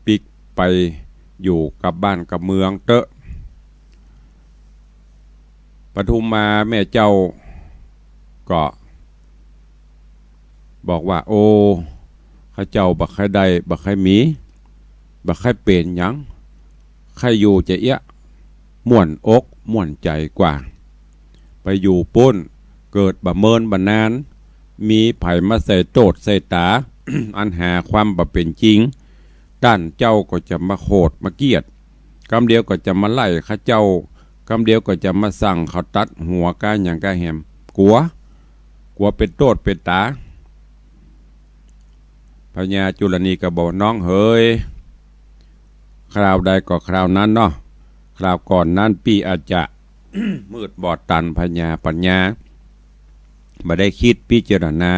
ปิ๊กไปอยู่กับบ้านกับเมืองเต๊อะ ปทุมมาแม่เจ้าก็บอกว่า โอ้ ข้าเจ้าบ่ใค่ได้ บ่ใค่มี บ่ใค่เป๋นหยัง ใค่อยู่จะเอี้ยะ ม่วนอกม่วนใจ๋กว่า ไปอยู่ปู๊น เกิดบ่เมินบ่นาน มีใผมาใส่โต้ษใส่ต๋า อันหาความบ่เป๋นจริง ต้านเจ้าก็จะมาโขดมาเคียด กำเดียวก็จะมาไล่ข้าเจ้า กำเดียวก็จะมาสั่งเขาตัดหัวก้าหยังก้าแหม กั๋ว กั๋วเป๋นโต้ษเป๋นต๋า พญาจุลนีก็บอก น้องเหย คราวใดก็คราวนั้นเนาะ คราวก่อนนั้นปี้อาจจะ มืดบอดตันพญาปัญญา บ่ได้กึ๊ดพิจารณา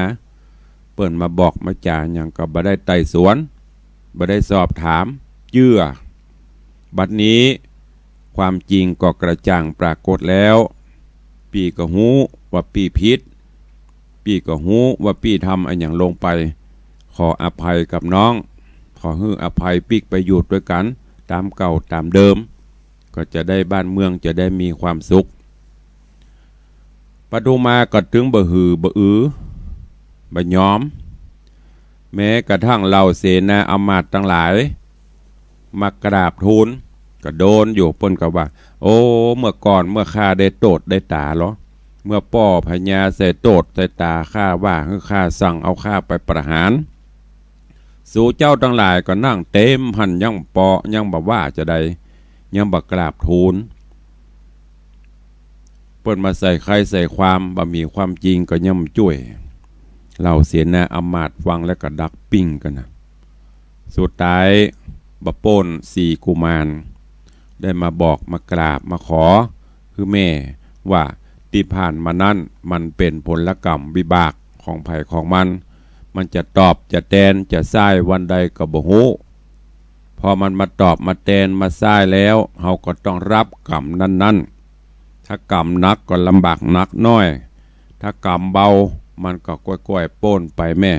เปิ้นมาบอกมาจ๋าหยังก็บ่ได้ไต่สวน บ่ได้สอบถามเจื้อ บัดนี้ความจริงก็กระจ่างปรากฏแล้ว ปี้ก็ฮู้ว่าปี้ผิด ปี้ก็ฮู้ว่าปี้ทำอะหยังลงไป ขออภัยกับน้อง ขอหื้ออภัย ปิ๊กไปอยู่ตวยกั๋นต๋ามเก่าต๋ามเดิม ก็จะได้บ้านเมืองจะได้มีความสุข ปทุมมาก็ตึงบ่หือบ่อือ บ่ยอม แม้กระทั่งเหล่าเสนาอำมาตย์ตังหลาย มากราบทูล ก็โดนอยู่ เปิ้นก็ว่า โอ้ เมื่อก่อนเมื่อข้าได้โต้ษได้ต๋าลอ เมื่อป้อพญาใส่โต้ษใส่ต๋าข้า ว่าหื้อข้า สั่งเอาข้าไปประหาร สูเจ้าตังหลายก็นั่งเต็มหั้น ยังปอ ยังบ่ว่าจะใด ยังบ่กราบทูล เปิ้นมาใส่ไคใส่ความ บ่มีความจริงก็ยังบ่จ้วย เหล่าเสนาอำมาตย์ฟังแล้วก็ดักปิ้งกั๋นนะ สุดท้ายบ่ป๊นสี่กุมาร ได้มาบอกมากราบมาขอ คือแม่ว่าตี้ผ่านมานั้นมันเป๋นผลกรรมวิบากของใผของมัน มันจะตอบจะแตนจะส้ายวันใดก็บ่ฮู้ พอมันมาตอบมาแตนมาส้ายแล้ว เฮาก็ต้องรับกรรมนั้นๆ ถ้ากรรมหนักก็ลำบากหนักน้อย ถ้ากรรมเบามันก็ก้อยๆ ป๊นไปแม่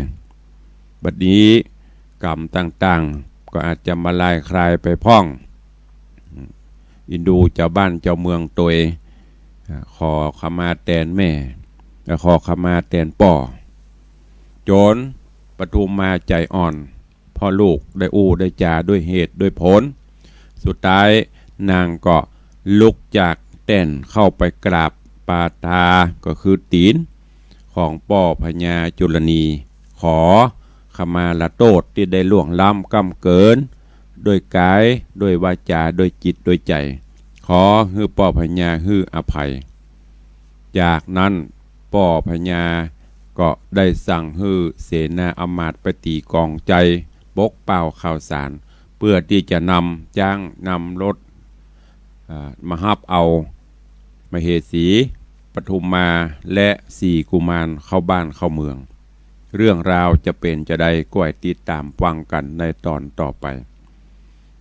บัดนี้กรรมต่างๆ ก็อาจจะมาลายคลายไปพ่อง อินดูเจ้าบ้านเจ้าเมืองตวย อ่า ขอขมาแตนแม่ และขอขมาแตนป้อ จ๋นปทุมมาใจ๋อ่อน เพราะลูกได้อู้ได้จ๋าด้วยเหตุด้วยผล สุดท้ายนางก็ลุกจากแต้นเข้าไปกราบปาทา ก็คือตี๋นของป้อพญาจุลนี ขอขมาลโต้ษตี้ได้ล่วงล้ำก้ำเกิน ด้วยก๋าย ด้วยวาจ๋า ด้วยจิต ด้วยใจ๋ ขอหื้อป้อพญาหื้ออภัย จากนั้นป้อพญาก็ได้สั่งหื้อเสนาอำมาตย์ไปตี๋ก๋องใจ๋ ปกเป้าข่าวสาร เปื้อตี้จะนำจ๊างนำรถ อ่า มาฮับเอามเหสีปทุมมาและสี่กุมารเข้าบ้านเข้าเมือง เรื่องราวจะเป๋นจาใด ก้อยติดต๋ามฟังกั๋นในต๋อนต่อไป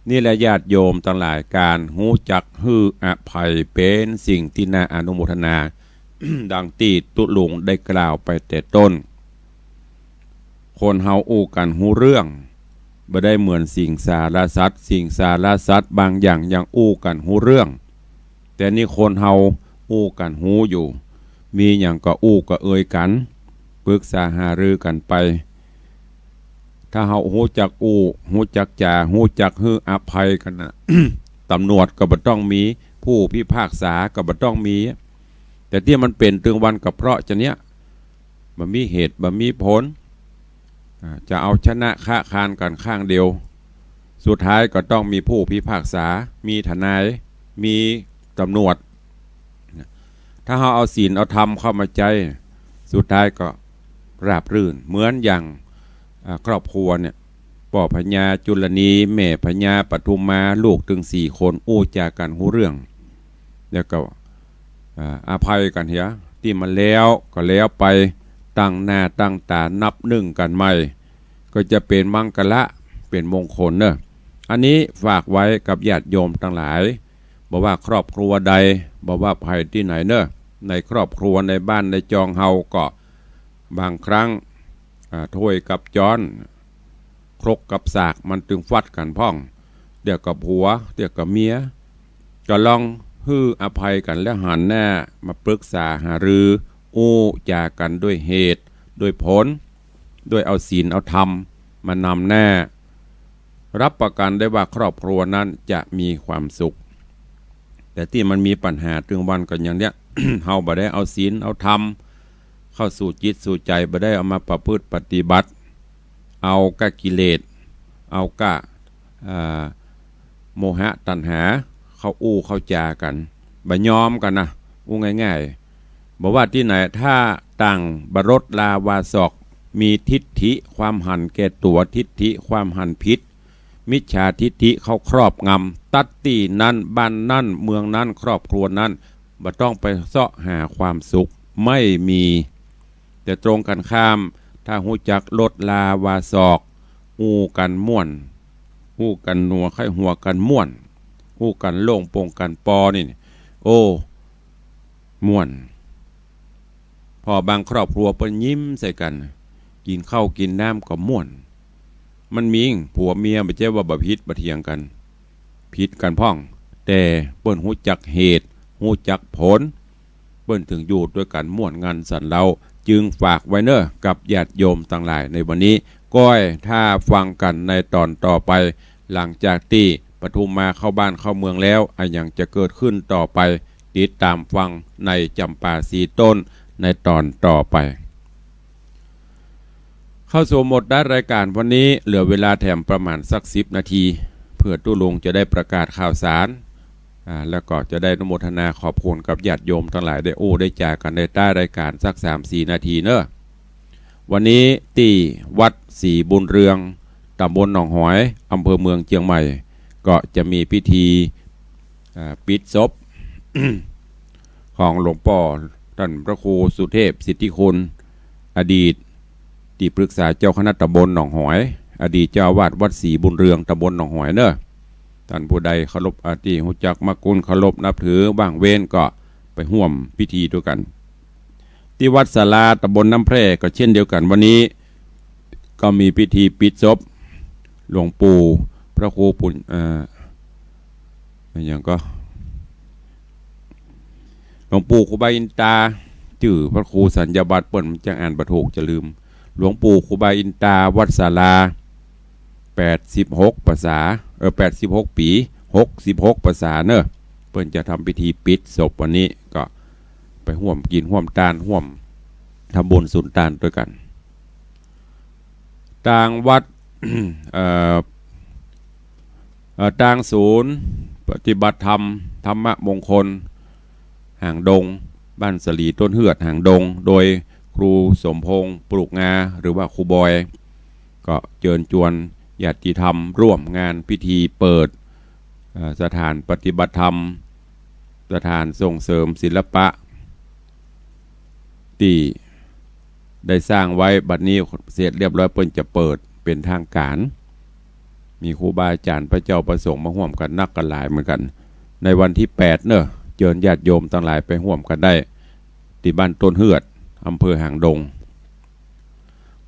นี่แหละญาติโยมตังหลาย ก๋านฮู้จักหื้ออภัยเป๋นสิ่งตี้น่าอนุโมทนา ดังตี้ตุ๊ลุงได้กล่าวไปแต่ต้น คนเฮาอู้กั๋นฮู้เรื่อง บ่ได้เหมือนสิงสารสัตว์ สิงสารสัตว์บางอย่างยังอู้กั๋นฮู้เรื่อง แต่นี่คนเฮาอู้กั๋นฮู้อยู่ มีหยังก็อู้ก็เอ่ยกั๋น ปรึกษาหารือกั๋นไป ถ้าเฮาฮู้จักอู้ ฮู้จักจ๋า ฮู้จักหื้ออภัยกั๋นน่ะ ต๋ำรวจก็บ่ต้องมี ผู้พิพากษาก็บ่ต้องมี แต่ตี้มันเป๋นตึงวันก็เพราะจาเนี้ย บ่มีเหตุ บ่มีผล อ่า จะเอาชนะค้าคานกั๋นข้างเดียว สุดท้ายก็ต้องมีผู้พิพากษา มีทนาย มีต๋ำรวจ ถ้าเฮาเอาศีลเอาธรรมเข้ามาใจ๊ สุดท้ายก็ราบรื่น เหมือนอย่าง อ่า ครอบครัวเนี่ย ป้อพญาจุลนี แม่พญาปทุมมา ลูกตึงสี่คน อู้จ๋ากั๋นฮู้เรื่อง แล้วก็ อ่า อภัยกั๋นเหีย ตี้มันแล้วก็แล้วไป ตั้งหน้าตั้งต๋านับนึ่งกั๋นใหม่ ก็จะเป๋นมังคละ เป๋นมงคลเน่อ อันนี้ฝากไว้กับญาติโยมตังหลาย บ่ว่าครอบครัวใด บ่ว่าใผตี้ไหนเน่อ ในครอบครัว ในบ้าน ในจองเฮาก็ บางครั้ง อ่า ถ้วยกับจ๊อน ครกกับสาก มันตึงฟัดกั๋นพ่อง เดี๋ยวก็ผัว เดี๋ยวก็เมีย ก็ลองหื้ออภัยกั๋น แล้วหันหน้ามาปรึกษาหารือ อู้จ๋ากั๋นด้วยเหตุ ด้วยผล ด้วยเอาศีลเอาธรรมมานำหน้า รับประกั๋นได้ว่าครอบครัวนั้นจะมีความสุข แต่ตี้มันมีปัญหาตึงวันก็อย่างเนี้ย เฮาบ่ได้เอาศีลเอาธรรมเข้าสู่จิตสู่ใจ๋ บ่ได้เอามาประพฤติปฏิบัติ เอาก้ากิเลส เอาก้า อ่า โมหะตัณหา เข้าอู้เข้าจ๋ากั๋น บ่ยอมกั๋นนะ อู้ง่ายๆ บ่ว่าตี้ไหน ถ้าต่างบ่ลดลาวาสอก มีทิฏฐิความหันแก่ตั๋ว ทิฏฐิความหันผิด มิจฉาทิฏฐิเข้าครอบงำ ตั๊ดตี้นั้น บ้านนั้น เมืองนั้น ครอบครัวนั้น บ่ต้องไปเซาะหาความสุข ไม่มี แต่ตรงกั๋นข้าม ถ้าฮู้จักลดลาวาสอก อู้กั๋นม่วน อู้กั๋นหนัวใค่หัวกั๋นม่วน อู้กั๋นโล่งโป่งกั๋นปอนี่ โอ้ ม่วน ผ่อบางครอบครัวเปิ้นยิ้มใส่กั๋น กิ๋นข้าวกิ๋นน้ำก็ม่วน มันมีผัวเมียบ่ใจ้ว่าบ่ผิดบ่เถียงกั๋น ผิดกั๋นพ่อง แต่เปิ้นฮู้จักเหตุ ฮู้จักผล เปิ้นถึงอยู่ตวยกั๋นม่วนงันสันเล้า จึงฝากไว้เน่อกับญาติโยมตังหลายในวันนี้ ก้อยถ้าฟังกั๋นในต๋อนต่อไป หลังจากตี้ปทุมมาเข้าบ้านเข้าเมืองแล้ว อะหยังจะเกิดขึ้นต่อไป ติดต๋ามฟังในจ๋ำปาสีต้นในต๋อนต่อไป เข้าสู่หมดด้านรายก๋านวันนี้ เหลือเวลาแถมประมาณสักสิบนาที เปื้อตุ๊ลุงจะได้ประกาศข่าวสาร อ่า แล้วก็จะได้อนุโมทนาขอบคุณกับญาติโยมตังหลาย ได้อู้ได้จ๋ากั๋นในใต้รายก๋านสักสามสี่นาทีเน่อ วันนี้ตี้วัดศรีบุญเรือง ต๋ำบลหนองหอย อำเภอเมืองเจียงใหม่ ก็จะมีพิธี อ่า ปิดศพ ของหลวงป้อต้านพระครูสุเทพสิทธิคุณ อดีตตี้ปรึกษาเจ้าคณะต๋ำบลหนองหอย อดีตเจ้าอาวาสวัดศรีบุญเรือง ต๋ำบลหนองหอยเน่อ ต้านผู้ใดเคารพ อ่า ตี้ฮู้จักมักคุ้นเคารพนับถือ ว่างเว้นก็ไปฮ่วมพิธีตวยกั๋น ตี้วัดศาลาต๋ำบลน้ำแพร่ก็เช่นเดียวกั๋น วันนี้ก็มีพิธีปิดศพหลวงปู่พระครูปุญ เอ่อ อะหยังก็ วงปู่ครูบาอินตา จื้อพระครูสัญญาบัตรเปิ้นจั่งอ่านบ่ถูกจะลืม หลวงปู่ครูบาอินตา วัดศาลา แปดสิบหกพรรษา เออ แปดสิบหกปี๋ หกสิบหกพรรษาเน่อ เปิ้นจะทำพิธีปิดศพวันนี้ ก็ไปฮ่วมกิ๋นฮ่วมตาน ฮ่วมทำบุญสุนตานตวยกั๋น ตางวัด เอ่อ เอ่อ ตางศูนย์ปฏิบัติธรรม ธรรมมงคล หางดง บ้านสะหลีต้นเฮือด หางดง โดยครูสมพงษ์ ปลูกงา หรือว่าครูบอย ก็เจิญจวนญาติธรรมร่วมงานพิธีเปิด เอ่อ สถานปฏิบัติธรรม สถานส่งเสริมศิลปะ ตี้ได้สร้างไว้ บัดนี้เสร็จเรียบร้อย เปิ้นจะเปิดเป๋นตางก๋าน มีครูบาอาจ๋ารย์ พระเจ้าพระสงฆ์มาฮ่วมกั๋นนักกั๋นหลายเหมือนกั๋น ในวันตี้แปดเน่อ เจิญญาติโยมตังหลายไปฮ่วมกั๋นได้ ตี้บ้านต้นเฮือด อำเภอหางดง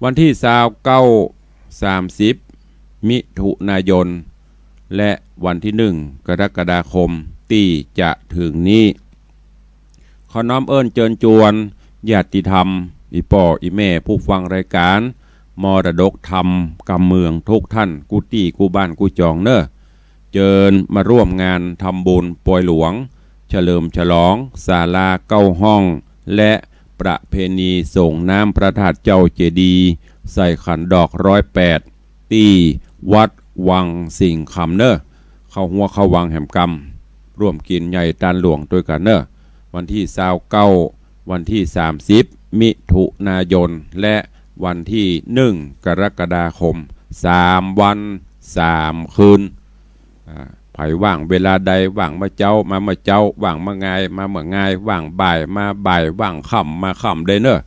วันตี้ซาวเก้า สามสิบ มิถุนายน และวันตี้หนึ่ง กรกฎาคม ตี้จะเถิงนี้ ขอน้อมเอิ้นเจิญจวนญาติธรรม อี่ป้ออี่แม่ผู้ฟังรายก๋านมรดกธรรมกำเมืองทุกท่าน กู้ตี้กู้บ้านกู้จองเน่อ เจิญมาร่วมงานทำบุญปอยหลวง เฉลิมฉลองศาลาเก้าห้อง และประเพณีส่งน้ำพระธาตุเจ้าเจดีย์ ใส่ขันดอกร้อยแปด ตี้วัดวังสิงห์คำเน่อ เข้าฮั้วเข้าวังแหมกำ ร่วมกิ๋นใหญ่ตานหลวงตวยกั๋นเน่อ วันตี้ซาวเก้า วันตี้สามสิบ มิถุนายน และวันตี้หนึ่ง กรกฎาคม สามวัน สามคืน อ่า ใผว่างเวลาใด ว่างเมื่อเจ๊า มาเมื่อเจ๊า ว่างเมื่องาย มาเมื่องาย ว่างบ่าย มาบ่าย ว่างค่ำ มาค่ำได้เน่อ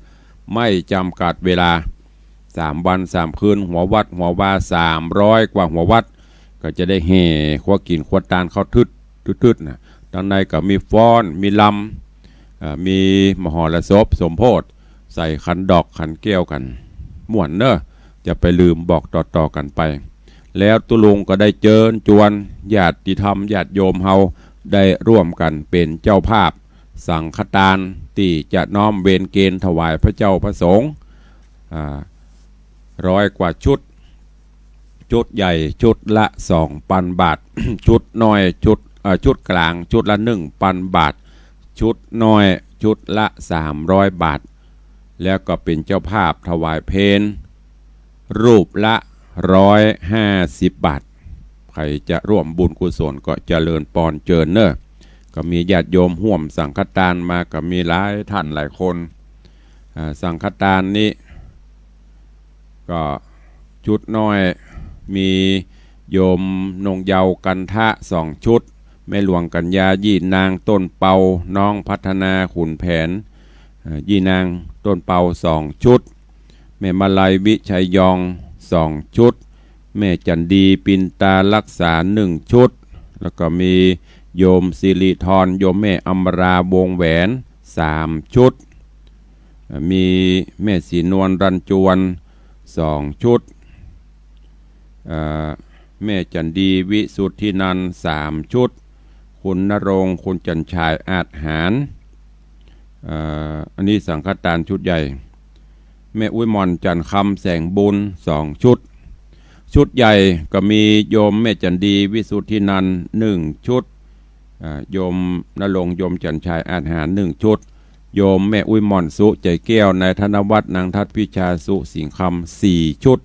ไม่จำกัดเวลา สามวัน สามคืน หัววัด หัววา สามร้อยกว่าหัววัด ก็จะได้แห่ครัวกิ๋นครัวตานเข้าตึ๊ด ตึ๊ดๆ น่ะ ตังในก็มีฟ้อน มีรำ เอ่อ มีมหรสพสมโภช ใส่ขันดอกขันแก้วกั๋น ม่วนเน่อ จะไปลืมบอกต่อๆ กั๋นไป แล้วตุ๊ลุงก็ได้เจิญจวนญาติธรรมญาติโยมเฮาได้ร่วมกั๋นเป๋นเจ้าภาพสังฆตาน ตี้จะน้อมเวรเกณฑ์ถวายพระเจ้าพระสงฆ์ อ่า ร้อยกว่าชุด ชุดใหญ่ชุดละสองปันบาท ชุดน้อยชุด เอ่อ ชุดก๋างชุดละหนึ่งปันบาท ชุดน้อยชุดละสามร้อยบาท แล้วก็เป๋นเจ้าภาพถวายเพล รูปละร้อยห้าสิบบาท ใผจะร่วมบุญกุศลก็เจริญปอนเจิญเน่อ ก็มีญาติโยมฮ่วมสังฆตานมาก็มีหลายท่านหลายคน อ่า สังฆตานนี้ ก็ชุดน้อย มีโยมนงเยาว์กันทะสองชุด แม่หลวงกัญญา ยี่นางต้นเปา น้องพัฒนาขุนแผน เอ่อ ยี่นางต้นเปาสองชุด แม่มาลัยวิชัยยองสองชุด แม่จันดีปินตารักษาหนึ่งชุด แล้วก็มีโยมสิริธร โยมแม่อมราวงแหวนสามชุด มีแม่ศรีนวลรันจวนสองชุด เอ่อ แม่จันดีวิสุทธินันท์สามชุด คุณณรงค์ คุณจันทร์ชายอาจหาร เอ่อ อันนี้สังฆตานชุดใหญ่ แม่อุ๊ยหม่อนจันทร์คำแสงบุญสองชุด ชุดใหญ่ก็มีโยมแม่จันดีวิสุทธินันท์หนึ่งชุด อ่า โยมณรงค์ โยมจันทร์ชายอาจหารหนึ่งชุด โยมแม่อุ๊ยหม่อนสุใจแก้ว นายธนวัฒน์ นางทัศน์พิชาสุสิงห์คำสี่ชุด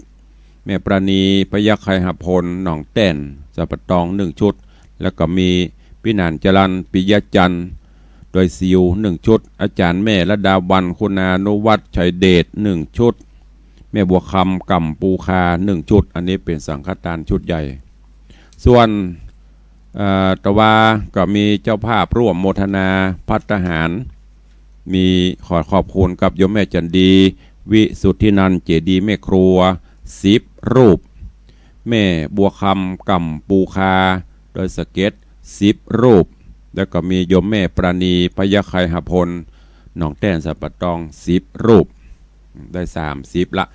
แม่ปราณี พยัคฆ์ไคหพล หนองแต้น สัปะตองหนึ่งชุด แล้วก็มีพี่หนานจรัญ ปิยะจันทร์ ดอยสิวหนึ่งชุด อาจ๋ารย์แม่ระดาวัลย์ คุณานุวัฒน์ ชัยเดชหนึ่งชุด แม่บัวคำ ก่ำปูคาหนึ่งชุด อันนี้เป๋นสังฆตานชุดใหญ่ ส่วน เอ่อ ตะวาก็มีเจ้าภาพร่วมโมทนาภัตตาหาร มีขอขอบคุณกับโยมแม่จันดี วิสุทธินันท์ เจดีย์แม่ครัวสิบรูป แม่บัวคำ ก่ำปูคา ดอยสะเก็ดสิบรูป แล้วก็มีโยมแม่ปราณี พยัคฆ์ไคหพล หนองแต้น สัปะตองสิบรูป ได้สามสิบละ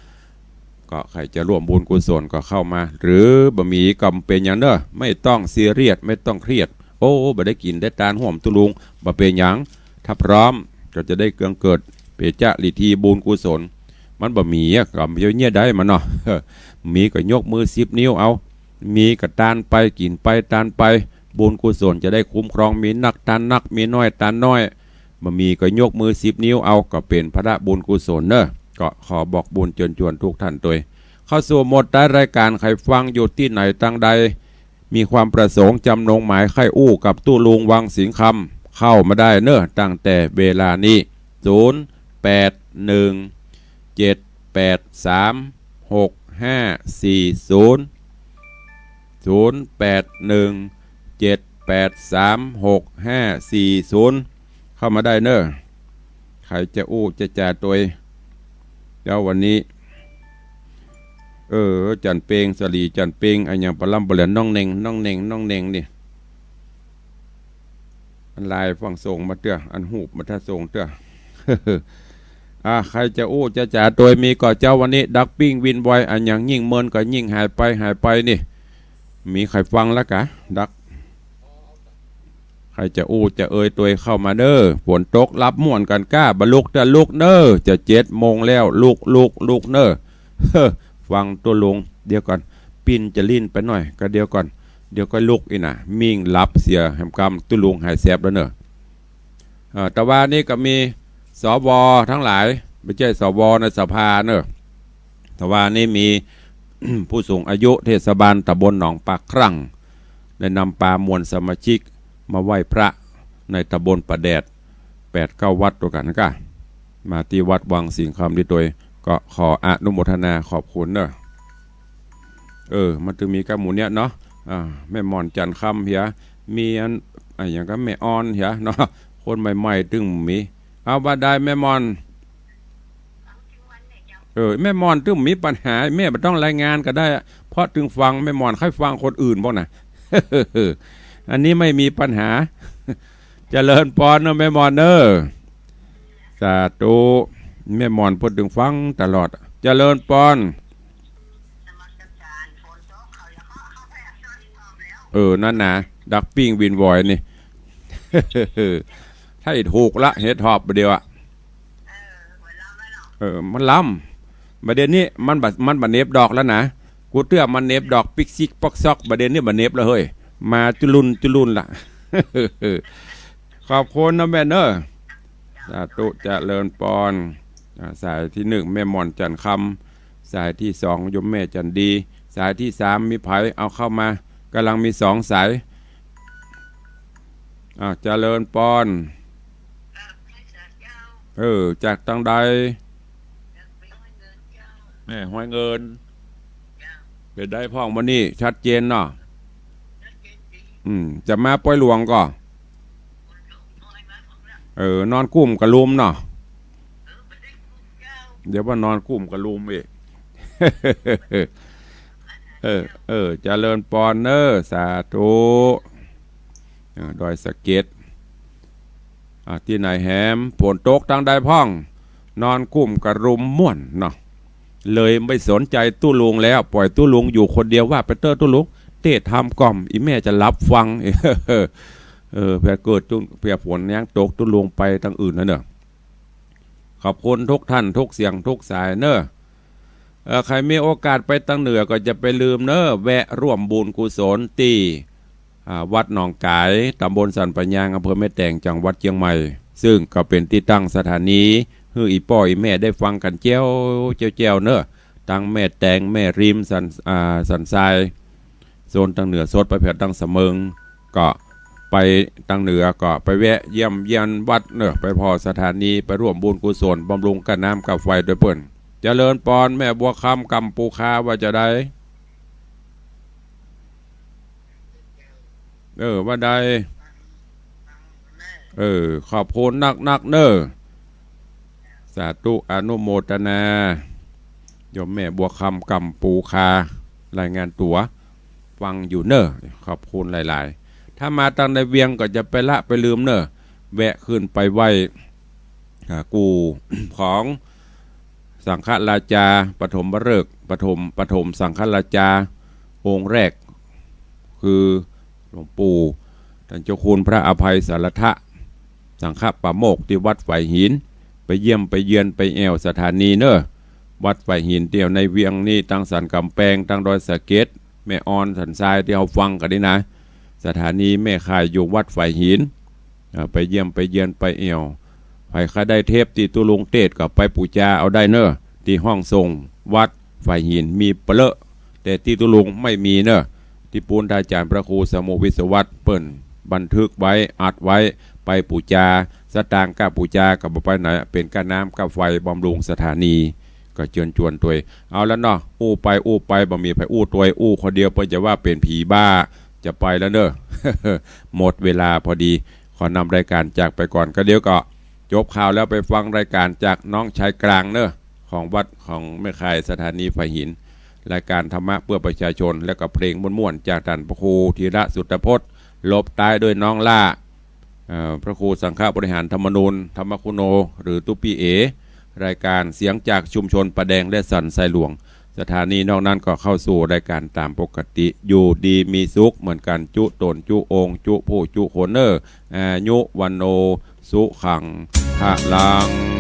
ก็ใผจะร่วมบุญกุศลก็เข้ามา หรือบ่มีก็บ่เป๋นหยังเน่อ ไม่ต้องซีเรียส ไม่ต้องเครียด โอ้ บ่ได้กิ๋นได้ตานฮ่วมตุ๊ลุง บ่เป๋นหยัง ถ้าพร้อมก็จะได้เกื้องเกิด เป๋จะหลีทีบุญกุศล มันบ่มีอะ ก็บ่มีเยียะใดมันเนาะ มีก็ยกมือสิบนิ้วเอา มีก็ตานไป กิ๋นไป ตานไป บุญกุศลจะได้คุ้มครอง มีนักตานนัก มีน้อยตานน้อย บ่มีก็ยกมือสิบนิ้วเอา ก็เป๋นผละบุญกุศลเน่อ ก็ขอบอกบุญเจิญจวนทุกท่านตวย เข้าสู่โหมดท้ายรายการ ใผฟังอยู่ตี้ไหนตางใด มีความประสงค์จำนงหมายใค่อู้กับตุ๊ลุงวังสิงห์คำ เข้ามาได้เน่อ ตั้งแต่เวลานี้ ศูนย์ แปด หนึ่ง เจ็ด แปด สาม หก ห้า สี่ ศูนย์ ศูนย์ แปด หนึ่ง เจ็ด แปด สาม หก ห้า สี่ ศูนย์ เข้ามาได้เน่อ ใผจะอู้จะจ๋าตวย แล้ววันนี้ เออ จันเปง สลีจันเปง อะหยังปะล้ำปะเหลือ น้องเน่ง น้องเน่ง น้องเน่งนี่ อันไลน์ฟั่งส่งมาเตื้อ อันฮูปมาถ้าส่งเตื้อ อ่า ใผจะอู้จะจ๋าตวยมีก่อเจ้าวันนี้ ดักปิ้งวินไว อะหยังยิ่งเมินก็ยิ่งหายไป หายไปนี่ มีใผฟังแล้วกะ ดัก ใผจะอู้จะเอยตวยเข้ามาเน่อ ฝนตกหลับม่วนกั๋นก้า บ่ลุกเตื้อลุกเน่อ จะเจ็ดโมงแล้ว ลุก ลุก ลุกเน่อ ฟังตุ๊ลุง เดี๋ยวก่อน ปิ้นจะลิ้นไปหน้อย ก็เดี๋ยวก่อน เดี๋ยวก็ลุกอี้น่ะ มิ่งหลับเสียแหมกำ ตุ๊ลุงหายแสบแล้วเน่อ เอ่อ ตะวานี้ก็มี สว ตังหลาย บ่ใจ้ สว ในสภาเน่อ ตะวานี้มี ผู้สูงอายุเทศบาลตำบลหนองปากครั่ง ได้นำปามวลสมาชิกมาไหว้พระในตำบลป่าแดด แปดเก้าวัดตวยกั๋นก้า มาตี้วัดวังสิงห์คำนี้ตวย ก็ขออนุโมทนาขอบคุณเน่อ เออ มันตึงมีก้าหมู่เนี้ยเนาะ อ่า แม่หม่อนจันทร์คำเหีย มีอัน อะหยังก็แม่อ่อนเหียเนาะ คนใหม่ๆ ตึงมี เอาบ่าดายแม่หม่อน เออ แม่หม่อนตึงมีปัญหา แม่บ่ต้องรายงานก็ได้อะ เพราะตึงฟังแม่หม่อน ใผฟังคนอื่นบ้างน่ะ อันนี้ไม่มีปัญหา เจริญปอนเน่อแม่หม่อนเน่อ สาธุ แม่หม่อนเปิ้นตึงฟังตลอด เจริญปอน เออ นั่นนะ ดักปิ้งวินวอยนี่ ใช่ถูกละ เฮ็ดหอบบ่าเดี่ยวอะ เออ มันล้ำ บ่าเดี่ยวนี้มันบ่ มันบ่เหน็บดอกแล้วนะ กูเตื้อมันเหน็บดอกปิ๊กซิกป๊อกซอก บ่าเดี่ยวนี้บ่เหน็บแล้วเฮ้ย มาจุลุนจุลุนละ ขอบคุณนะแม่เน่อ สาธุ เจริญปอน อ่า สายตี้หนึ่งแม่หม่อนจันทร์คำ สายตี้สองโยมแม่จันทร์ดี สายตี้สามมีใผเอาเข้ามา ก่ำลังมีสองสาย อ่า เจริญปอน เออ จากตังใด แม่ห้วยเงิน เป๋นใดพ่องมื้อนี้ ชัดเจนเนาะ อืม จะมาปอยหลวงก่อ เออ นอนกุ้มกะลุมเนาะ เดี๋ยวว่านอนกุ้มกะลุมอีก เออ เออ เจริญปอนเน่อ สาธุ เออ ดอยสะเก็ด อ่า ตี้ไหนแหม ฝนตกตังใดพ่อง นอนกุ้มกะลุมม่วนเนาะ เลยไม่สนใจตุ๊ลุงแล้ว ปล่อยตุ๊ลุงอยู่คนเดียว ว่าไปเต๊อะตุ๊ลุง เต๊ทำก่อม อี่แม่จะหลับฟัง เออ เผื่อเกิดตุ๊ เผื่อฝนยังตกตุ๊ลุงไปตังอื่นแล้วเน่อ ขอบคุณทุกท่านทุกเสียงทุกสายเน่อ เอ่อ ใผมีโอกาสไปตังเหนือก็จะไปลืมเน่อ แวะร่วมบุญกุศลตี้ อ่า วัดหนองก๋าย ตำบลสันป่ายาง อำเภอแม่แตง จังหวัดเจียงใหม่ ซึ่งก็เป๋นตี้ตั้งสถานี หื้ออี่ป้ออี่แม่ได้ฟังกั๋นแจ้ว แจ้วๆ เน่อ ตังแม่แตง แม่ริม สัน อ่า สันทราย โซนตังเหนือสดไปแผดตังสะเมิง ก็ไปตังเหนือก็ไปแวะเยี่ยมเยียนวัดเน่อ ไปผ่อสถานี ไปร่วมบุญกุศลบำรุงก้าน้ำก้าไฟตวยเปิ้น เจริญปอนแม่บัวคำ กำปูคา ว่าจะใด เออ ว่าใด เออ ขอบคุณนักๆ เน่อ สาธุ อนุโมทนา โยมแม่บัวคำ กำปูคา รายงานตั๋ว ฟังอยู่เน่อ ขอบคุณหลายๆ ถ้ามาตังในเวียงก็จะไปละไปลืมเน่อ แวะขึ้นไปไหว้ อ่า กู่ของสังฆราชา ปฐมฤกษ์ ปฐม ปฐมสังฆราชา องค์แรก คือหลวงปู่ ต้านเจ้าคุณพระอภัยสารถะ สังฆปาโมกข์ตี้วัดฝายหิน ไปเยี่ยมไปเยือนไปแอ่วสถานีเน่อ วัดฝายหินเตี้ยวในเวียงนี้ ตังสันก๋ำแปง ตังดอยสะเก็ด แม่ออน สันทราย ตี้เฮาฟังกั๋นนี่นะ สถานีแม่ข่ายอยู่วัดฝายหิน เอ่อ ไปเยี่ยมไปเยือนไปแอ่ว ใผใค่ได้เทปตี้ตุ๊ลุงเตสน์ก็ไปปู๋จาเอาได้เน่อ ตี้ห้องส่งวัดฝายหินมีเปลอะ แต่ตี้ตุ๊ลุงไม่มีเน่อ ตี้ปู๊นท่านอาจ๋ารย์พระครูสมุห์ วิศวัตร เปิ้นบันทึกไว้ อัดไว้ ไปปู๋จา สตางค์ก้าปู๋จาก็บ่ไปไหน เป๋นก้าน้ำก้าไฟบำรุงสถานี ก็เจิญจวนตวย เอาละเนาะ อู้ไปอู้ไปบ่มีใผอู้ตวย อู้คนเดียวเปิ้นจะว่าเป๋นผีบ้า จะไปแล้วเน่อ หมดเวลาพอดี ขอนำรายก๋านจากไปก่อน ก็เดี๋ยวก็จบข่าวแล้วไปฟังรายก๋านจากน้องชายกลางเน่อ ของวัดของแม่ข่ายสถานีฝายหิน รายก๋านธรรมะเพื่อประชาชน แล้วก็เพลงม่วนๆ จากท่านพระครูธีระสุตพจน์ ลบต๊ายด้วยน้องล่า เอ่อ พระครูสังฆบริหารธรรมนูญ ธรรมคุโน หรือตุ๊ปี้เอ๋ รายก๋านเสียงจากชุมชนป่าแดงและสันทรายหลวง สถานีนอกนั้นก็เข้าสู่รายก๋านต๋ามปกติ อยู่ดีมีสุขเหมือนกั๋น จุ๊ต๋นจุ๊องค์ จุ๊ผู้จุ๊คนเน่อ อายุ วัณโณ สุขัง พลัง